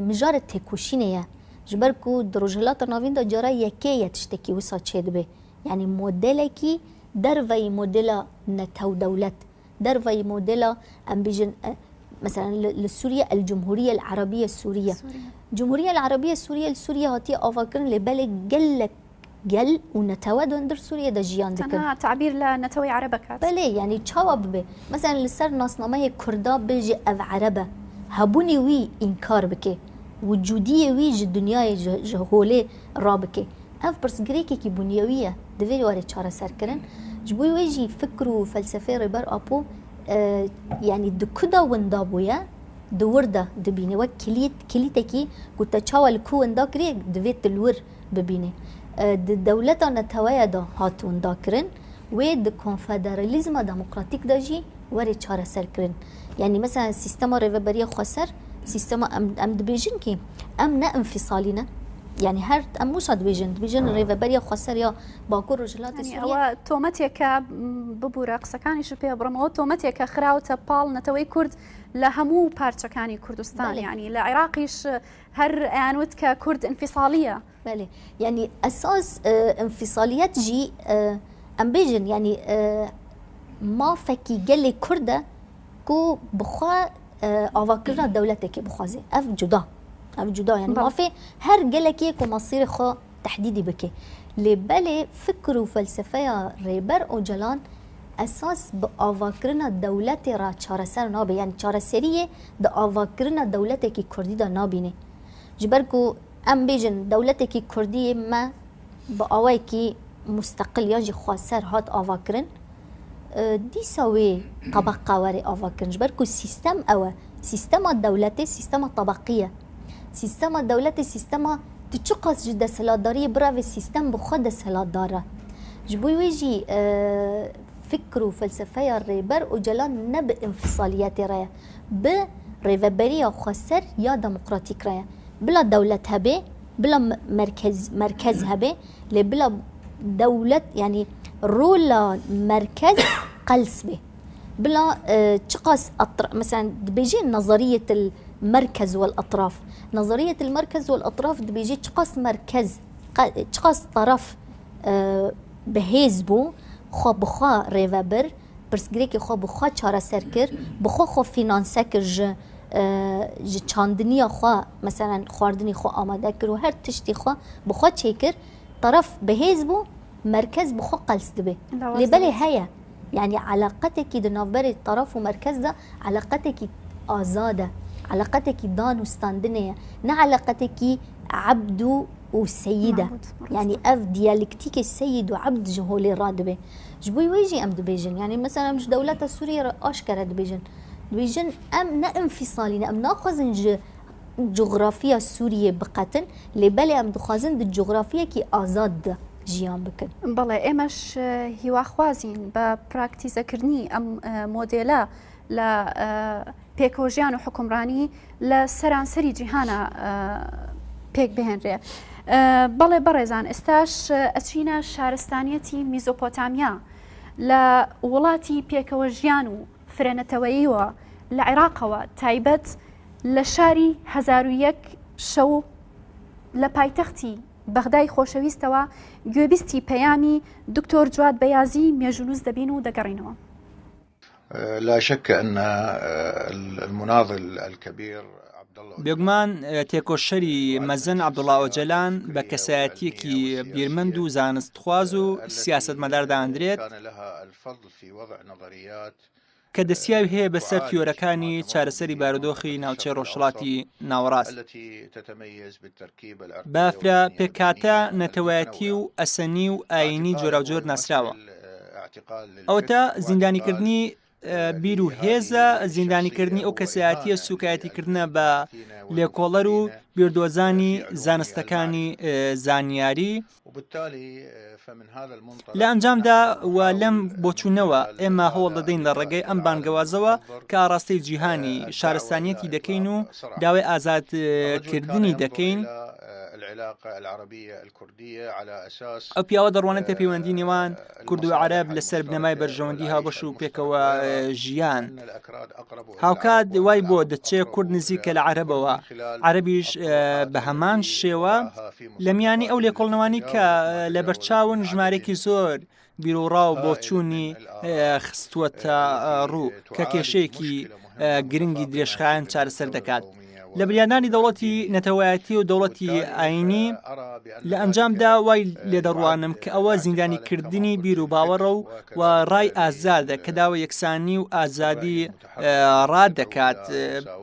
mijara têkoşînê ye. Ji ber ku di Rojhilata Navîn de cara yekê ye tiştekî wisa çêdibe. Yanî modelekî derveyî modela netew-dewlet, derveyî modela em bêjin mesela li Sûriye El Cumhuriye El Erebiye Sûriye. Cumhuriye El Erebiye Sûriye li Sûriye hatiye avakirin lê belê gelek gel û netewe di hundir Sûriye de jiyan dikin. Tenha tebîr li neteweyê Ereb e kat. Belê yanî çawa bibe? Mesela li ser nasnameyê Kurda bêje ev Ereb e. Hebûnê wî înkar bike. Wicûdiyê wî ji dinyayê ji holê rabike. Ev pirsgirêkekî bunyewî ye, divê were çareserkirin. Ji bo wê jî fikr û felsefeyê Rêber Apo yanî di ku de winda bûye di wir de dibîne. Wek kilît, kilîtekî ku te çawa li ku winda kiriye divê tu li wir bibînî. Di dewleta neteweye de hat windakirin, wê di konfederalîzma demokratîk de jî were çareserkirin. Yanî mesela sîstema rêveberiya xweser, sîstema em em dibêjin kî em ne înfîsalî ne. Yanî her em wisa dibêjin, dibêjin rêveberiya xweser ya Bakur Rojhilatê Sûriye. Ew tometêke bibûre qisەکانی ji pê birim ew tometêke xiraوتە پاڵ نەتەوەی کورد لە هەموو پارچەکانی کوردستان یعنی لە عێراقیش هەر ئەیانوت کە کورد ئینفیساڵیە. بەلێ یعنی ئەساس ئینفیسالیەت ژی ئەم بێژن یعنی مافەکی گەلێ کوردە ku bi xwe avakirina dewletekê bixwaze ev cuda ev cuda yani mafê her gelekê ku masîrê xwe tehdîdî bike lê belê fikr û felsefeya Rêber Ocalan esas bi avakirina dewletê re çareser nabe yani çareseriyê di avakirina dewletekî kurdî de nabîne ji ber ku em bêjin dewletekî kurdî yê me bi awayekî musteqil yan jî xweser hat avakirin dîsa wê tebeqa were avakirin ji ber ku sîstem ew e sîstema dewletê sîstema tebeqî ye sîstema dewletê sîstema tu çiqas ji desthilatdariyê birevê sîstem bi xwe desthilatdar e ji bo wê jî fikr û felsefeya Rêber Ocalan ne bi înfîsaliyetê re ye bi rêveberiya xweser ya demokratîk re ye bila dewlet hebe bila merkez merkez hebe lê bila dewlet yanî rola merkez qels bê. Bila çiqas mesela dibêje nazariyet el merkez wel etraf. Nazariyet el merkez wel etraf dibêje çiqas merkez çiqas taraf bi hêz bû xwe bi xwe rêvebir pirsgirêkê xwe bi xwe çareser kir, bi xwe xwe fînanse kir ji ji çandiniya xwe meselen xwardinî xwe amade kir û her tiştî xwe bi xwe çêkir taraf bihêz bû merkez bi xwe qels dibe. Lê belê heye yani eleqetekî di navberê taraf û merkez de eleqetekî azad e. Eleqetekî dan û standinê ye. Ne eleqetekî ebd û seyîd e. Yani ev diyalektîkê seyîd û ebd ji holê radibe. Ji bo wê jî em dibêjin yani mesela em ji dewleta Sûriyê re aşkere dibêjin. Dibêjin em ne înfîsalî ne em naxwazin ji coğrafiya Sûriyê biqetin lê belê em dixwazin di coğrafiyekî azad de jiyan bikin. Belê êmeş هیواخوازین بە پراکتیزەکردنی ئەم مۆدێلە لە پێکەوەژیان و حوکمڕانی لە سەرانسەری جیهانە پێک بهێنرێ. بەڵێ بەڕێزان ئێستاش ئەچینە شارستانیەتی میزۆپۆتامیا لە وڵاتی پێکەوە ژیان و فرەنەتەوەییەوە لە عێراقەوە تایبەت لە شاری 1001 شەو لە پایتەختی بەغدای خۆشەویستەوە گوێبیستی پەیامی دکتۆر جواد بەیازی مێژوونووس دەبین و دەگەڕینەوە. لا شک ان المناضل الكبیر بێگومان تێکۆشەری مەزن عەبدوڵا ئۆجەلان بە کەسایەتییەکی بیرمەند و زانستخواز و سیاسەتمەدار دائەندرێت کە دەستیاوی هەیە بەسەر تیۆرەکانی چارەسەری بارودۆخی ناوچەی ڕۆژهەڵاتی ناوەڕاست بە فرە پێکهاتە نەتەوایەتی و ئەسەنی و ئایینی جۆراوجۆر ناسراوە. ئەوەتا زیندانیکردنی بیر و هێزە زیندانیکردنی ئەو کەسایەتیە سوکایەتیکردنە بە لێکۆڵەر و بیردۆزانی زانستەکانی زانیاری لە ئەنجامدا و لەم بۆچوونەوە ئێمە هەوڵ دەدەین لە ڕێگەی ئەم بانگەوازەوە کە ئاڕاستەی جیهانی شارستانیەتی دەکەین و داوای ئازادکردنی دەکەین. ئەو پیاوە دەڕوانێتە پەیوەندی نێوان کورد و عەرەب لەسەر بنەمای بەرژەوەندی هاوبەش و پێکەوە ژیان. هاوکات وای بۆ دەچێ کورد نزیکە لە عەرەبەوە، عەرەبیش بە هەمان شێوە. لە میانی ئەو لێکۆڵنەوانی کە لەبەرچاون ژمارەیەکی زۆر بیروڕا و بۆچوونی خستووەتە ڕوو کە کێشەیەکی گرنگی درێژخایەن چارەسەر دەکات. لە بریاندانی دەوڵەتی نەتەوایەتی و دەوڵەتی ئاینی لە ئەنجامدا وای لێدەڕوانم کە ئەوە زیندانیکردنی بیر و باوەڕە و و ڕای ئازادە کە داوە یەکسانی و ئازادی ڕادەکات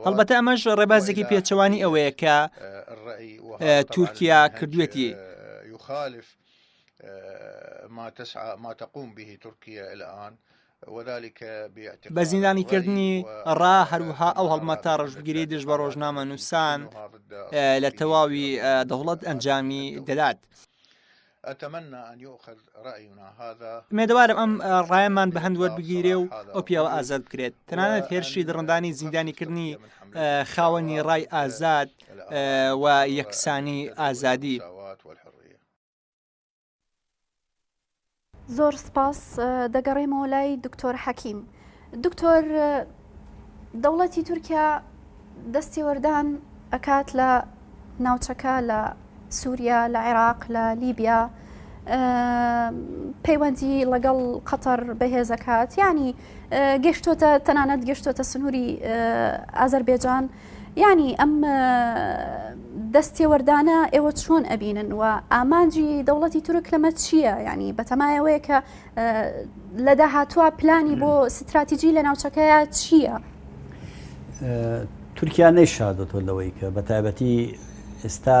هەڵبەتە ئەمەش ڕێبازێکی پێچەوانی ئەوەیە کە تورکیا کردوێتی. ما تسعى ما تقوم به تركيا الآن بە زیندانیکردنی ڕا هەروەها ئەو هەڵمەتە ڕەشبگیری دژ بە ڕۆژنامەنووسان لە تەواوی دەوڵەت ئەنجامی دەدات. ئومێدەوارم ئەم ڕایەمان بە هەند وەربگیرێ و ئەو پیاوە ئازاد بکرێت تەنانەت هێرشی دڕندانی زیندانیکردنی خاوەنی ڕای ئازاد و یەکسانی ئازادی. زۆر سپاس دەگەڕێمەوە لای دکتۆر حەکیم دکتۆر دەوڵەتی تورکیا دەستێوەردان ئەکات لە ناوچەکە لە سووریا لە عێراق لە لیبیا پەیوەندی لەگەڵ قەتەر بەهێزەکات ینی گەشتۆتە تەنانەت گەشتۆتە سنووری ئازەربێجان یانی ئەم دەست تێوەردانە ئێوە چۆن ئەبینن و ئامانجی دەوڵەتی تورک لەمە چییە؟ ینی بەتەمایەوەیە کە لە داهاتوە پلانی بۆ ستراتیجی لە ناوچەکەیە چییە؟ تورکیا نەیشاردۆتەوە لەوەی کە بە تایبەتی ئێستا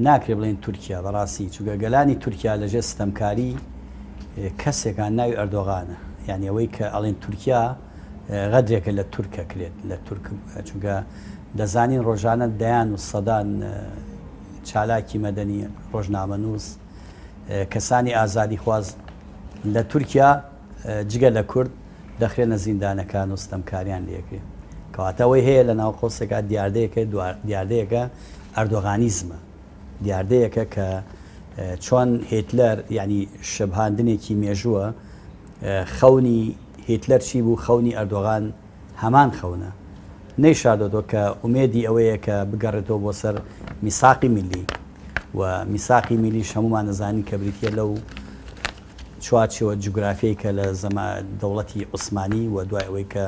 ناکرێ بڵێن تورکیا بەڕاستی چونکە گەلانی تورکیا لەژێر ستەمکاری کەسێکان ناوی ئەردۆغانە یعنی ئەوەی کە ئەڵێن تورکیا غەدرێکە لە تورک ئەکرێت لە تورک چونکە دەزانین ڕۆژانە دەیان و سەدان چالاکی مەدەنی ڕۆژنامەنووس کەسانی ئازادیخواز لە تورکیا جگە لە کورد دەخرێنە زیندانەکان و ستەمکاریان لێکرێ کەواتە ئەوەی هەیە لە ناو قۆسێکا دیاردەیەکە دیاردەیەکە ئەردۆغانیزمە دیاردەیەکە کە چۆن هیتلەر یعنی شبهاندنێکی مێژووە خەونی هیتلەر چی بوو خەونی ئەردۆغان هەمان خەونە نەیشاردۆتەوە کە ئومێدی ئەوەیە کە بگەڕێتەوە بۆ سەر میساقی میلی و میساقی میلیش هەمومان دەزانین کە بریتە لەو چوارچێوە جوگرافیەی کە لە زەما دەوڵەتی عوسمانی و دوای ئەوەی کە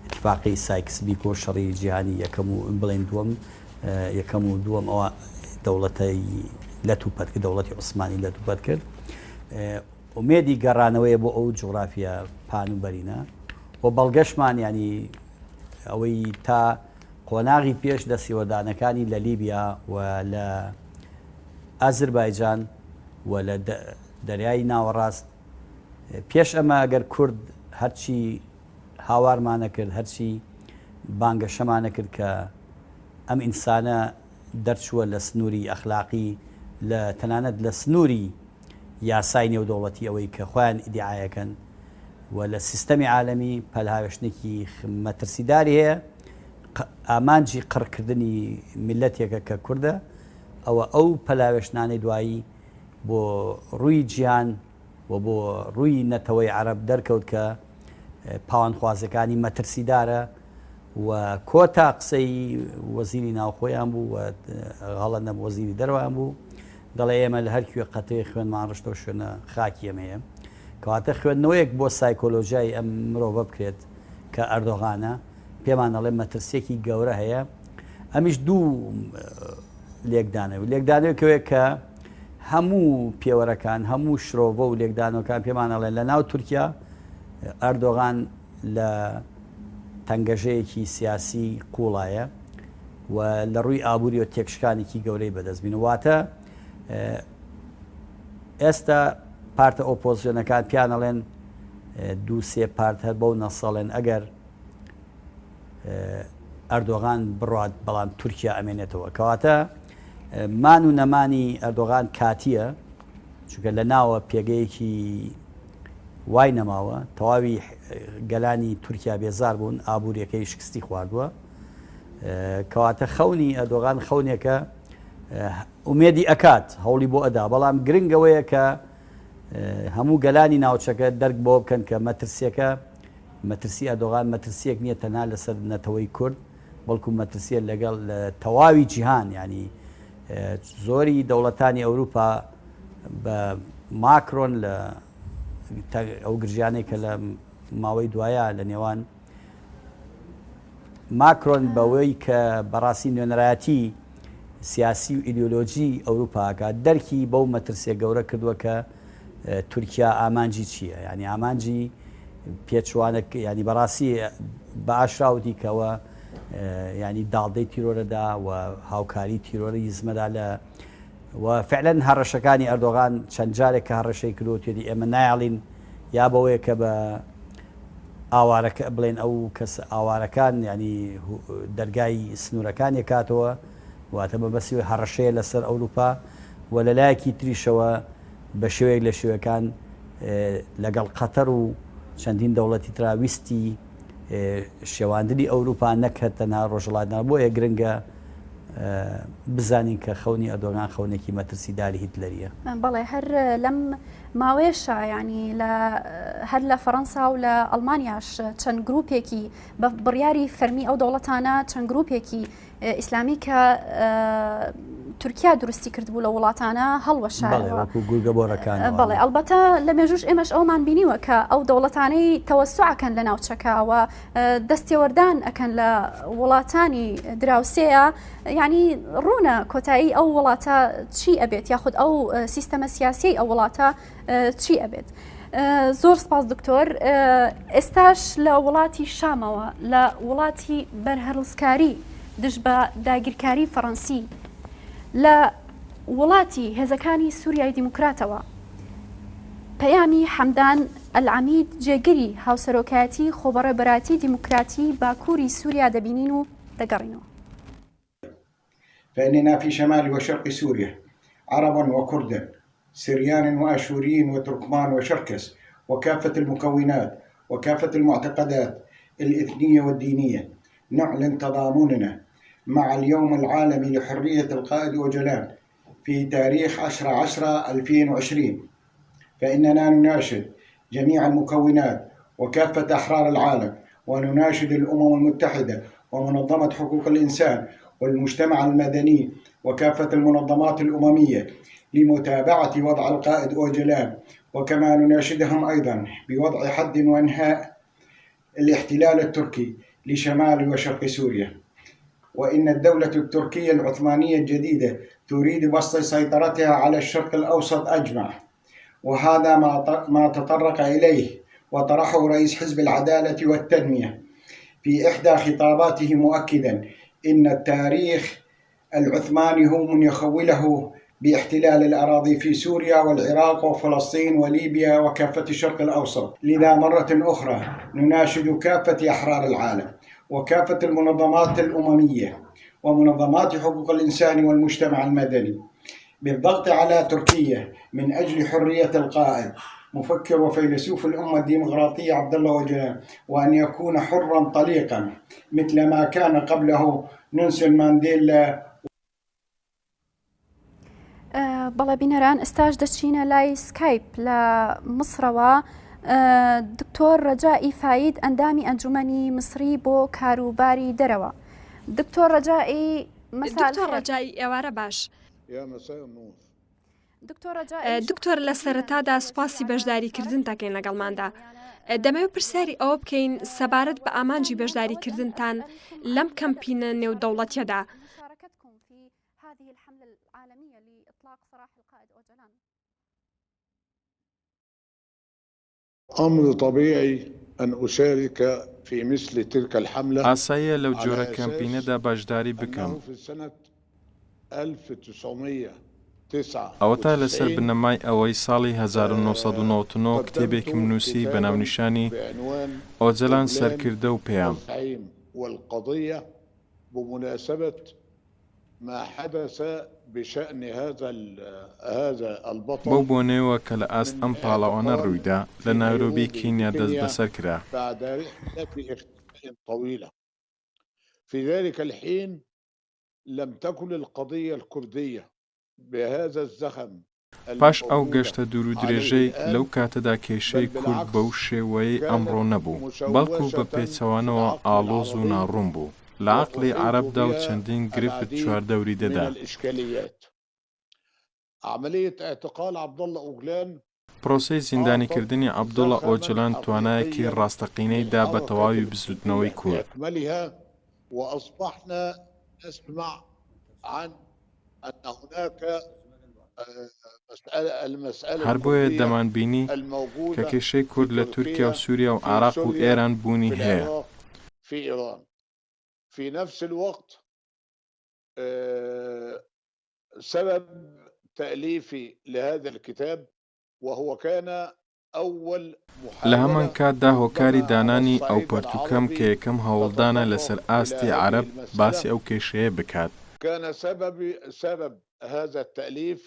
اتفاقی سایکس بیکۆ شەڕی جیهانی یەکەم و بڵێن دووەم یەکەم و دووەم ئەوە دەوڵەتەی لەت و پەت کرد دەوڵەتی عوسمانی لەت و پەت کرد ئومێدی گەڕانەوەیە بۆ ئەو جوغرافیا پان و بەرینە و بەڵگەشمان ینی ئەوەی تا قۆناغی پێش دەستێوەردانەکانی لە لیبیا و لە ئازربایجان و لە دەریای ناوەڕاست پێش ئەمە ئەگەر کورد هەرچی هاوارمانە کرد هەرچی بانگەشەمانە کرد کە ئەم ئینسانە دەرچووە لە سنووری ئەخلاقی لە تەنانەت لە سنووری یاسای نێودەوڵەتی ئەوەی کە خۆیان ئیدیعایەکەن و لە سیستەمی عالەمی پەلهاوێشتنێکی مەترسیداری هەیە ئامانجی قڕکردنی میللەتێکە کە کوردە ئەوە ئەو پەلاوێشتنانەی دوایی بۆ ڕووی جیهان و بۆ ڕووی نەتەوەی عەرەب دەرکەوت کە پاوانخوازەکانی مەترسیدارە و کۆتا قسەی وەزیری ناوخۆیان بوو و غەڵەت نەبوو وەزیری دەرەوەیان بوو دەڵێ ئێمە لە هەر کوێ قەترەی خوێنمان ڕشتەوە شوێنە خاکی ئێمەیە کەواتە خوێندنەوەیەک بۆ سایکۆلۆژیای ئەم مرۆڤە بکرێت کە ئەردۆغانە پێمان ئەڵێ مەترسیەکی گەورە هەیە ئەمیش دوو لێکدانەوە لێکدانەوەکەوەیە کە هەموو پێوەرەکان هەموو شرۆڤە و لێکدانەوەکان پێمان ئەڵێن لە ناو تورکیا ئەردۆغان لە تەنگەژەیەکی سیاسی قوڵایە و لە ڕووی ئابووریەوە تێکشکانێکی گەورەی بەدەست بینە واتە ئێستا پارتە ئۆپۆزیۆنەکان پیان ئەڵێن دووسێ پارت هەر بەو نەسەڵێن ئەگەر ئەردۆغان بڕات بەڵام تورکیا ئەمێنێتەوە کەواتە مان و نەمانی ئەردۆغان کاتیە چونکە لە ناوە پێگەیەکی وای نەماوە تەواوی گەلانی تورکیا بێزار بوون ئابووریەکەی شکستی خواردووە کەواتە خەونی ئەردۆغان خەونێکە. ئومێدی ئەکات هەوڵی بۆ ئەدا بەڵام گرنگ ئەوەیە کە هەموو گەلانی ناوچەکە دەرک بەوە بکەن کە مەترسیەکە مەترسی ئەردۆغان مەترسیەک نییە تەنها لەسەر نەتەوەی کورد بەڵکو مەترسیە لەگەڵ لە تەواوی جیهان ینی زۆری دەوڵەتانی ئەوروپا بە ماکرۆن لە ئەو گرژیانەی کە لە ماوەی دوایە لە نێوان ماکرۆن بەوەی کە بەڕاستی نوێنەرایەتی سیاسی و ئیدیۆلۆجی ئەوروپا ئەکات دەرکی بەو مەترسیە گەورە کردووە کە تورکیا ئامانجی چییە یعنی ئامانجی پێچوانە ینی بەڕاستی بە ئاشراوتی کەەوە ینی داڵدەی تیرۆرەدا و هاوکاری تیرۆریزمەدا لە و فعلەن هەڕەشەکانی ئەردۆغان چەند جارێک کە هەڕەشەی کردووە توێتی ئێمە نایەڵین یا بەوەیە کە بە ئاوارەکە بڵێن ئەو کەس ئاوارەکان ینی دەرگای سنوورەکان یەکاتەوە واتە مەبەستی هەڕەشەیە لەسەر ئەوروپا و لە لایەکی تریشەوە بە شێوەیەک لە شێوەکان لەگەڵ قەتەر و چەندین دەوڵەتی ترا ویستی شێواندنی ئەوروپا نەک هەر تەنها ڕۆژهەڵات ناوە بۆیە گرنگە بزانین کە خەونی ئەردۆگان خەونێکی مەترسیداری هیتلەریە. بەڵێ هەر لەم ماوەیەشا یانی لە هەر لە فەڕەنسا و لە ئەڵمانیاش چەند گروپێکی بە بڕیاری فەرمی ئەو دەوڵەتانە چەند گروپێکی ئیسلامی کە تورکیا دروستی کردبوو لە وڵاتانە هەڵوەشایەوە گورگە بۆرەکان بەڵێ ئەلبەتە لە مێژوش ئێمەش ئەومان بینیوە کە ئەو دەوڵەتانەی تەوەسوعەکەن لە ناوچەکەوە دەستێوەردان ئەکەن لە وڵاتانی دراوسێیە یعنی ڕوونە کۆتایی ئەو وڵاتە چی ئەبێت یاخود ئەو سیستەمە سیاسی ئەو وڵاتە چی ئەبێت. زۆر سپاس دکتۆر ئێستاش لە وڵاتی شامەوە لە وڵاتی بەرهەڵسکاری دژ بە داگیرکاری فەڕەنسی لە وڵاتی هێزەکانی سووریای دیموکراتەوە پەیامی حەمدان ئەلعەمید جێگری هاوسەرۆکایەتی خۆبەڕێبەرایەتی دیموکراتی باکووری سووریا دەبینین و دەگەڕینەوە. فإننا في شمال وشرق سوريا عربا وكردا سريان وآشوريين وتركمان وشركس وكافة المكونات وكافة المعتقدات الإثنية والدينية نعلن تضامننا مع اليوم العالمي لحرية القائد أوجلان في تاريخ 10/10/2020 فإننا نناشد جميع المكونات وكافة أحرار العالم ونناشد الأمم المتحدة ومنظمة حقوق الإنسان والمجتمع المدني وكافة المنظمات الأممية لمتابعة وضع القائد أوجلان وكما نناشدهم أيضا بوضع حد وإنهاء الاحتلال التركي لشمال وشرق سوريا وإن الدولة التركية العثمانية الجديدة تريد بسط سيطرتها على الشرق الأوسط أجمع وهذا ما تطرق إليه وطرحه رئيس حزب العدالة والتنمية في إحدى خطاباته مؤكدا إن التاريخ العثماني هو من يخوله باحتلال الأراضي في سوريا والعراق وفلسطين وليبيا وكافة الشرق الأوسط لذا مرة أخرى نناشد كافة أحرار العالم وكافة المنظمات الأممية ومنظمات حقوق الإنسان والمجتمع المدني بالضغط على تركيا من أجل حرية القائد مفكر وفيلسوف الأمة الديمقراطية عبد الله أوجلان وأن يكون حرا طليقا مثل ما كان قبله نيلسون مانديلا بەڵێ بینەران ئێستاش دەچینە لای سکایپ لە مسرەوە دکتۆر ڕەجائی فاید ئەندامی ئەنجومەنی مسری بۆ کاروباری دەرەوە دکتۆر ڕەجائی دکتۆر ڕەجائی ئێوارە باش. دکتۆر لە سەرەتادا سوپاسی بەشداریکردن دەکەین لەگەڵماندا. دەمەوێت پرسیاری ئەوە بکەین سەبارەت بە ئامانجی بەشداریکردنتان لەم کەمپینە نێودەوڵەتیەدا. أمر طبيعي أن أشارك في مثل تلك الحملة ئاساییە لەو على جۆرە أساس کەمپینەدا بەشداری بکەم. أنه في سنة 1999 ئەوەتا لەسەر بنەمای ئەوەی ساڵی 1999 قدمت کتێبێکم نووسی بە كتابا ناونیشانی بعنوان ئۆجەلان أوجلان سەرکردە و پەیام. الزعيم والقضية بمناسبة ما حدث بشأن هذا هذا بەو البطل بۆنەیەوە کە لە ئاست من ئەم پاڵەوانە اعتقال ڕوویدا في لە نایرۆبی نيروبي کینیا بكينيا دەستبەسەر کرا. بعد رحلة اختفاء طويلة في ذلك الحين. لم تكن القضية الكردية بهذا الزخم پاش ئەو گەشتە دوورودرێژەی لەو کاتەدا کێشەی کورد بەو شێوەیەی ئەمڕۆ نەبوو، بەڵکو بە پێچەوانەوە ئاڵۆز و ناڕوون بوو لە عەقڵی عەرەبدا و چەندین گرفت چواردەوری دەدا. پرۆسەی زیندانیکردنی عەبدوڵا ئۆجەلان توانایەکی ڕاستەقینەی دا بە تەواوی بزووتنەوەی کورد. هەر بۆیە دەمانبینی کە کێشەی کورد لە تورکیا و سووریا و عێراق و ئێران بوونی هەیە. سبب تأليفي لهذا الكتاب وهو كان أول لە هەمان کاتدا هۆکاری دانانی ئەو پەرتوکەم کە یەکەم هەوڵدانە لەسەر ئاستی عەرەب باسی ئەو کێشەیە بکات. كان سبب سبب هذا التأليف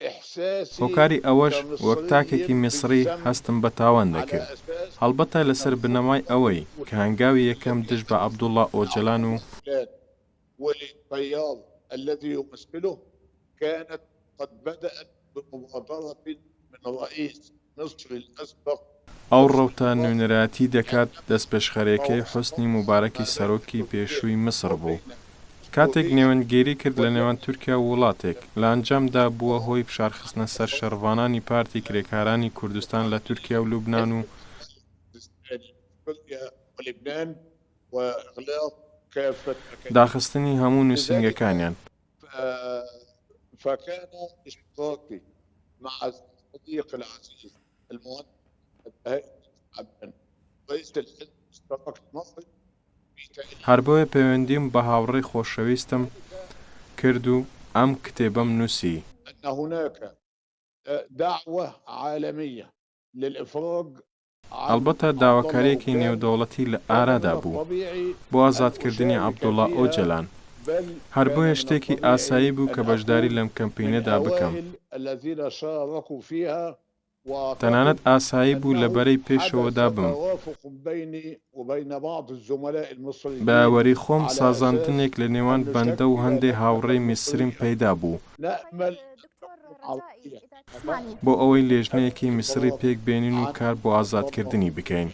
احساسي هۆکاری ئەوەش وەک كمصري تاکێکی میسڕی بالذنب هەستم بە تاوان على دەکرد، أساس هەڵبەتە لەسەر بنەمای ئەوەی کە هەنگاوی یەکەم دژ بە عەبدوڵا ئۆجەلان و. وللتيار الذي يمثله كانت قد بدأت بمبادرة من رئيس مصر الأسبق ئەو ڕەوتە نوێنەرایەتی دەکات دەستپێشخەریەکەی حوسنی موبارەکی سەرۆکی پێشووی میسڕ بوو کاتێک نێوەندگیری کرد لە نێوان تورکیا و وڵاتێک، لە ئەنجامدا بووە هۆی فشارخستنە سەر شەڕڤانانی پارتی کرێکارانی کوردستان لە تورکیا و لوبنان و داخستنی هەموو نووسینگەکانیان. هەر بۆیە پەیوەندیم بە هاوڕێی خۆشەویستم کرد و ئەم کتێبەم نووسی. ئەڵبەتە داواکارییەکی نێودەوڵەتی لە ئارادا بوو بۆ ئازادکردنی عەبدوڵا ئۆجەلان، هەر بۆیە شتێکی ئاسایی بوو کە بەشداری لەم کەمپینەدا بکەم. تەنانەت ئاسایی بوو لە بەرەی پێشەوەدا بم. بە یاوەری خۆم سازاندنێک لە نێوان بەندە و هەندێ هاوڕێی میسریم پەیدا بوو. بۆ ئەوەی لێژنەیەکی میسڕی پێک بێنین و کار بۆ ئازادکردنی بکەین.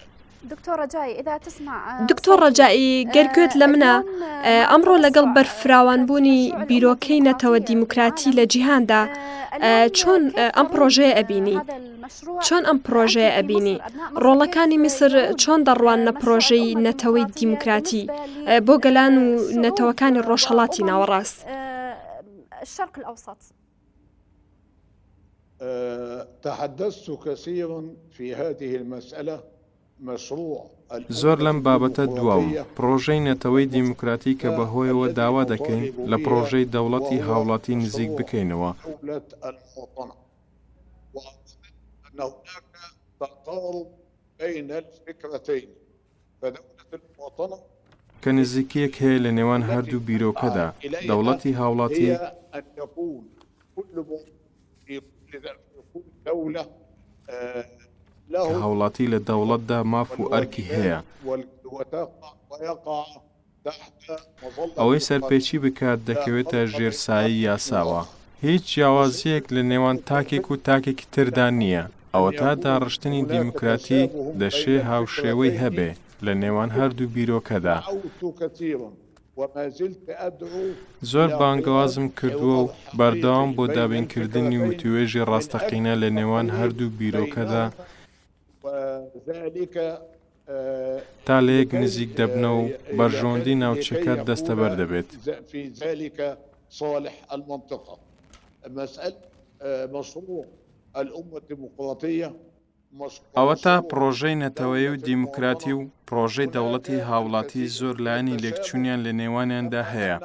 دکتۆر ڕەجائی گەر گوێت لە منە ئەمڕۆ لەگەڵ بەرفراوانبوونی بیرۆکەی نەتەوە دیموکراتی لە جیهاندا چۆن ئەم پرۆژەیە ئەبینی؟ چۆن ئەم پرۆژەیە ئەبینی؟ ڕۆڵەکانی میسر چۆن دەڕواننە پرۆژەی نەتەوەی دیموکراتی بۆ گەلان و نەتەوەکانی ڕۆژهەڵاتی ناوەڕاست؟ تحدثت كثيرا في هذه المسألة مشروع زۆر لەم بابەتە دواوم، پڕۆژەی نەتەوەی دیموکراتی کە بە هۆیەوە داوا دەکەین لە پڕۆژەی دەوڵەتی هاوڵاتی نزیک بکەینەوە. کە نزیکییەک هەیە لە نێوان هەردوو بیرۆکەدا، دەوڵەتی هاوڵاتی، کە هاوڵاتی لە دەوڵەتدا ماف و ئەرکی هەیە. ئەوەی سەرپێچی بکات دەکەوێتە ژێر سایەی یاساوە. هیچ جیاوازییەک لە نێوان تاکێک و تاکێکی تردا نییە. ئەوەتا داڕشتنی دیموکراتی دەشێ هاوشێوەی هەبێ لە نێوان هەردوو بیرۆکەدا. زۆر بانگەوازم کردووە و بەردەوام بۆ دابینکردنی وتووێژی ڕاستەقینە لە نێوان هەردوو بیرۆکەدا تا لەیەک نزیک دەبنەوە و بەرژەوەندی ناوچەکە دەستەبەر دەبێت. ئەوەتا پڕۆژەی نەتەوەیی و دیموکراتی و پڕۆژەی دەوڵەتی هاوڵاتی زۆر لایەنی لێکچوونیان لە نێوانیاندا هەیە،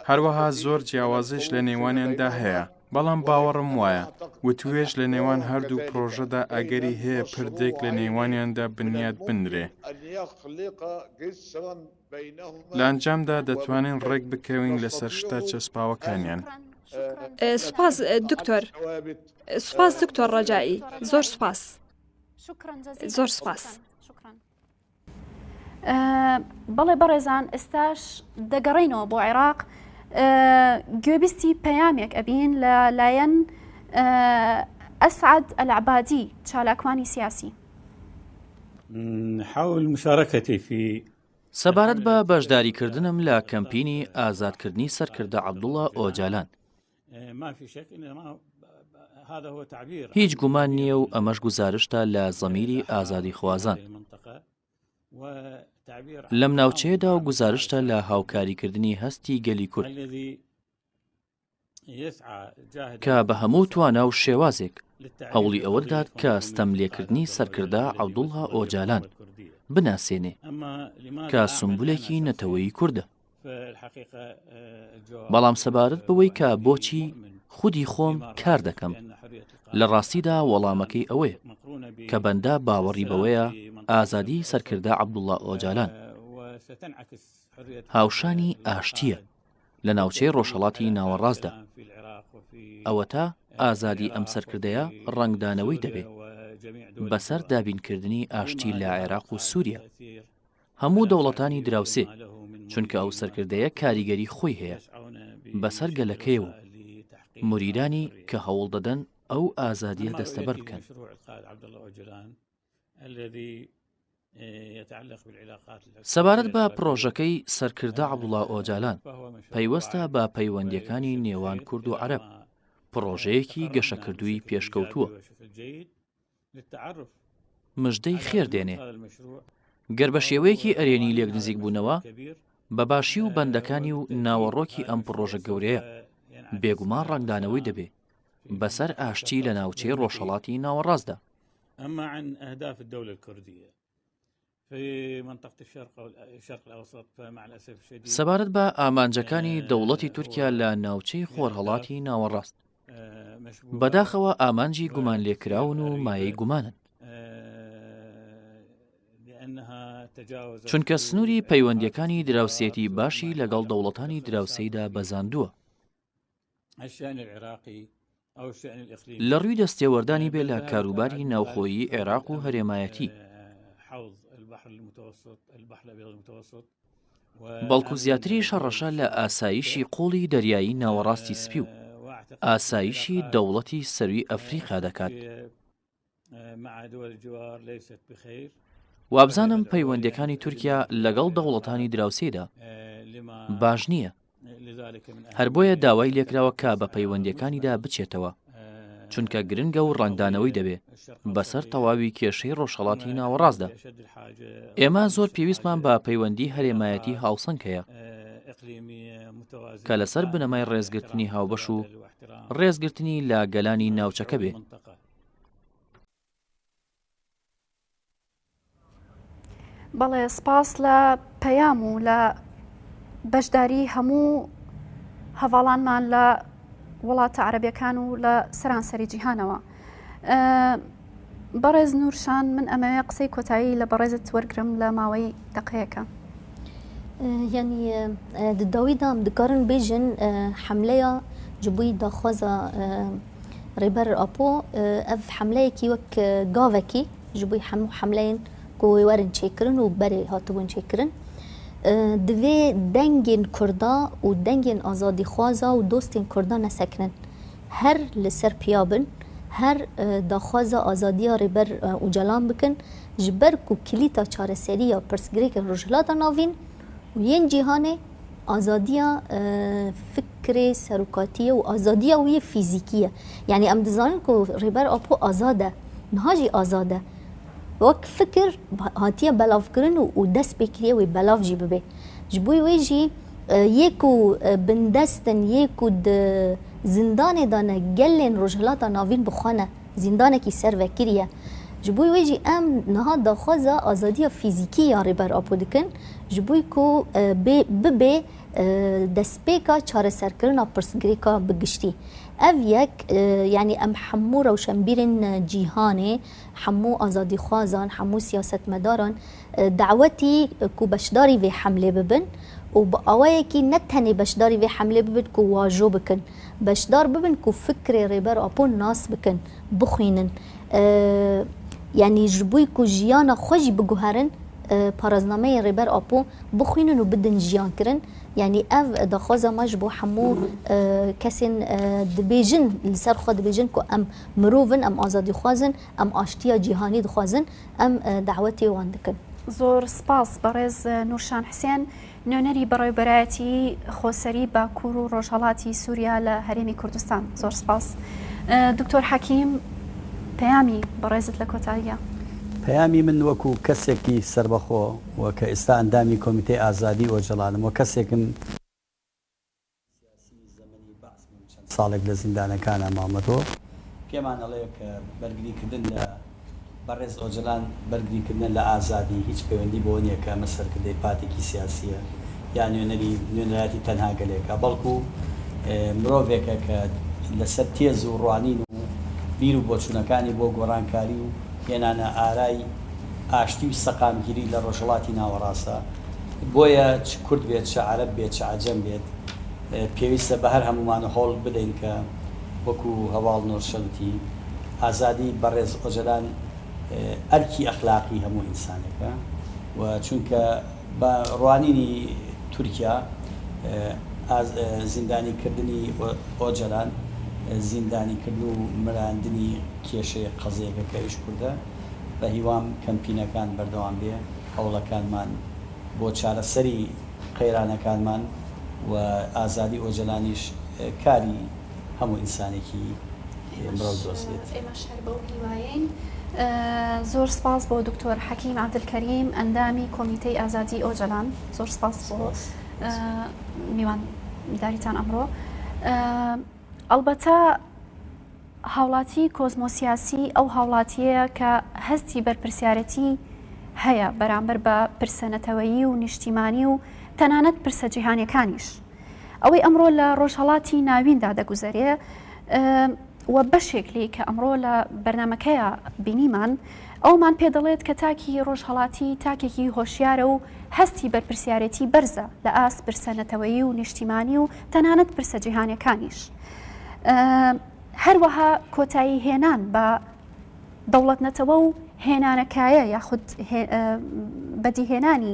هەروەها زۆر جیاوازیش لە نێوانیاندا هەیە، بەڵام باوەڕم وایە وتوێژ لە نێوان هەردوو پڕۆژەدا ئەگەری هەیە پردێک لە نێوانیاندا بنیات بنرێ. لە ئەنجامدا دەتوانین ڕێک بکەوین لەسەر شتە چەسپاوەکانیان. سوپاس دکتۆر. سوپاس دکتۆر ڕەجائی زۆر سوپاس زۆر سوپاس. بەڵێ بەڕێزان ئێستاش دەگەڕێینەوە بۆ عێراق. گوێبیستی پەیامێک ئەبین لە لایەن ئەسعد ئەلعبادی چالاکوانی سیاسی. حول مشاركتي في سەبارەت بە بەشداریکردنم لە کەمپینی ئازادکردنی سەرکردە عەبدوڵا ئۆجالان، هیچ گومان نییە و ئەمەش گوزارشتە لە زەمیری ئازادیخوازان لەم ناوچەیەدا و گوزارشتە لە هاوکاریکردنی هەستی گەلی کورد کە بە هەموو توانا و شێوازێک هەوڵی ئەوە دەدات کە ستەملێکردنی سەرکردە عەبدوڵا ئۆجالان بناسێنێ کە سومبولێکی نەتەوەیی کوردە. بەڵام سەبارەت بەوەی کە بۆچی خودی خۆم کار دەکەم، لە ڕاستیدا وەڵامەکەی ئەوەیە کە بەندە باوەڕی بەوەیە ئازادیی سەرکردە عەبدوڵا ئۆجالان هاوشانی ئاشتییە لە ناوچەی ڕۆژهەڵاتی ناوەڕاستدا. ئەوەتا ئازادی ئەم سەرکردەیە ڕەنگدانەوەی دەبێ بەسەر دابینکردنی ئاشتی لە عێراق و سووریا. هەموو دەوڵەتانی دراوسێ، چونکە ئەو سەرکردەیە کاریگەری خۆی هەیە بەسەر گەلەکەیەوە و مریدانی کە هەوڵدەدەن ئەو ئازادیە دەستەبەر بکەن. سەبارەت بە پڕۆژەکەی سەرکردە عەبدوڵا ئۆجالان، پەیوەستە بە پەیوەندییەکانی نێوان کورد و عەرەب، پڕۆژەیەکی گەشەکردووی پێشکەوتووە. مژدەی خێر دێنێ. گەر بە شێوەیەکی ئەرێنی لێک نزیک بوونەوە، بە باشی و بەندەکانی و ناوەڕۆکی ئەم پڕۆژە گەورەیە، بێگومان ڕەنگدانەوەی دەبێ بەسەر ئاشتی لە ناوچەی ڕۆژهەڵاتی ناوەڕاستدا. سەبارەت بە ئامانجەکانی دەوڵەتی تورکیا لە ناوچەی خۆرهەڵاتی ناوەڕاست، بەداخەوە ئامانجی گومانلێکراون و مایەی گومانن. چونکە سنووری پەیوەندییەکانی دراوسێتی باشی لەگەڵ دەوڵەتانی دراوسێیدا بەزاندووە. لە ڕووی دەستێوەردانی بێ لە کاروباری ناوخۆیی عێراق و هەرێمایەتی، بەڵکو زیاتریش هەڕەشە لە ئاسایشی قوڵی دەریایی ناوەڕاستی سپی و ئاسایشی دەوڵەتی سەروی ئەفریقا دەکات. وابزانم پەیوەندیەکانی تورکیا لەگەڵ دەوڵەتانی دراوسێدا باش نییە هەر بۆیە داوای لێکراوە کە بە پەیوەندیەکانیدا بچێتەوە چونکە گرنگە و ڕەنگدانەوەی دەبێ بەسەر تەواوی کێشەی ڕۆژهەڵاتی ناوەڕاستدا ئێمە زۆر پێویستمان بە پەیوەندی هەرێمایەتی هاوسەنگ هەیە کە لەسەر بنەمای ڕێزگرتنی هاوبەش و ڕێزگرتنی لە گەلانی ناوچەکە بێ. بەڵێ سپاس لە پەیام و لە بەشداری هەموو هەڤاڵانمان لە وڵاتە عەرەبیەکان و لە سەرانسەری جیهانەوە. بەڕێز نورشان من ئەمەوێ قسەی کۆتایی لە بەڕێزت وەرگرم لە ماوەی دەقەیەکە. یعنی di dawî de em dikarin bêjin hemleya ji bo daxwaza Rêber Apo ev hemleyekî wek gavekî ji bo hemû hemleyên ku wê werin çêkirin û berê hatibûn çêkirin. Divê dengên Kurda û dengên azadîxwaza û dostên Kurda nesekinin. Her li ser piya bin, her daxwaza azadiya Rêber Ocalan bikin ji ber ku kilîta çareseriya pirsgirêkên Rojhilata Navîn û yên cîhanê azadiya fikrê serokatî ye û azadiya wî yê fîzîkî ye. Yanî em dizanin ku Rêber Apo azad e, niha jî azad e. Wek fikir hatiye belavkirin û dest pê kiriye wê belav jî bibe. Ji bo wê jî yê ku bindest in, yê ku di zindanê de ne gelên Rojhilata Navîn bi xwe ne. Zîndanekî ser vekirî ye. Ji bo wê jî em niha daxwaza azadiya fîzîkî ya Rêber Apo dikin ji bo ku bê bibe destpêka çareserkirina pirsgirêka bi giştî. Ev yek yanî em hemû rewşenbîrên cîhanê, hemû azadîxwazan, hemû siyasetmedaran dawetî ku beşdarî vê hemlê bibin û bi awayekî ne tenê beşdarî vê hemlê bibin ku wajo bikin, beşdar bibin ku fikrê Rêber Apo nas bikin, bixwînin. Yanî ji bo ku jiyana xwe jî biguherin paraznameyên Rêber Apo bixwînin û bidin jiyankirin. Yanî ev daxwaza me ji bo hemû kesên dibêjin li ser xwe dibêjin ku em mirov in, em azadîxwaz in, em aştiya cîhanî dixwazin, em dawetê wan dikin. Zor spas بەڕێز نورشان حسێن نوێنەری بەڕێوبەرایەتیی خۆسەری باکوور و ڕۆژهەڵاتی سووریا لە هەرێمی کوردستان. زۆر سپاس. دکتۆر حەکیم پەیامی بەڕێزت لە کۆتاییا. پەیامی من وەکو کەسێکی سەربەخۆ و کە ئێستا ئەندامی کۆمیتەی ئازادی ئۆجەڵانم و کەسێکم، سیاسی زەمەنی بەعس بووم چەند ساڵێک لە زیندانەکانا ماومەتەوە پێمان ئەڵێ کە بەرگری کردن لە بەڕێز ئۆجەلان بەرگری کردنە لە ئازادی هیچ پەیوەندی بەوە نیە کە ئەمە سەرکردەی پارتێکی سیاسیە یا نوێنەری نوێنەرایەتی تەنها گەلێکە بەڵکو مرۆڤێکە کە لەسەر تێز و ڕوانین و بیر و بۆچونەکانی بۆ گۆڕانکاری و هێنانە ئارای ئاشتی و سەقامگیری لە ڕۆژهەڵاتی ناوەڕاستە بۆیە چ کورد بێت چ عەرەب بێت چ عەجەم بێت پێویستە بە هەر هەموومان هەوڵ بدەین کە وەکو هەڤاڵ نۆرشە وتی ئازادی بەڕێز ئۆجەلان ئەرکی ئەخلاقی هەموو ئینسانێکە و چونکە بە ڕوانینی تورکیا زیندانی کردنی ئۆجەلان زیندانی کردن و مراندنی کێشەی قەزیەکە کە ئەویش کوردە بە هیوام کەمپینەکان بەردەوام بێ هەوڵەکانمان بۆ چارەسەری قەیرانەکانمان و ئازادی ئۆجەلانیش کاری هەموو ئینسانێکی مرۆڤ دۆست بێت. ئێمەش هەر بەو هیوایەین. زۆر سپاس بۆ دکتۆر حەکیم عەبدولکەریم ئەندامی کۆمیتەی ئازادی ئۆجەلان. زۆر سپاس بۆ میوانداریتان ئەمڕۆ. ئەڵبەتە هاوڵاتی کۆزمۆسیاسی ئەو هاوڵاتیەیە کە هەستی بەرپرسیارەتی هەیە بەرامبەر بە پرسە نەتەوەیی و نیشتیمانی و تەنانەت پرسە جیهانیەکانیش. ئەوەی ئەمڕۆ لە ڕۆژهەڵاتی ناویندا دەگوزەرێ و بەشێک لێی کە ئەمڕۆ لە بەرنامەکەیا بینیمان ئەومان پێ دەڵێت کە تاکی ڕۆژهەڵاتی تاکێکی هۆشیارە و هەستی بەرپرسیارێتی بەرزە لە ئاست پرسە نەتەوەیی و نیشتیمانی و تەنانەت پرسە جیهانیەکانیش. هەروەها کۆتایی هێنان بە دەوڵەت نەتەوە و هێنانەکایە یاخود بەدیهێنانی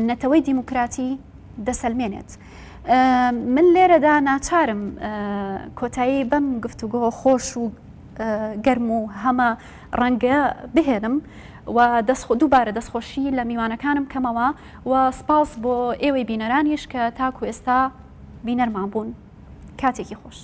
نەتەوەی دیموکراتی دەسەلمێنێت. من لێرەدا ناچارم کۆتایی بەم گفتوگۆ خۆش و گەرم و هەمە ڕەنگە بهێنم و دووبارە دەستخۆشی لە میوانەکانم کەمەوە و سپاس بۆ ئێوەی بینەرانیش کە تاکو ئێستا بینەرمان بوون. کاتێکی خۆش.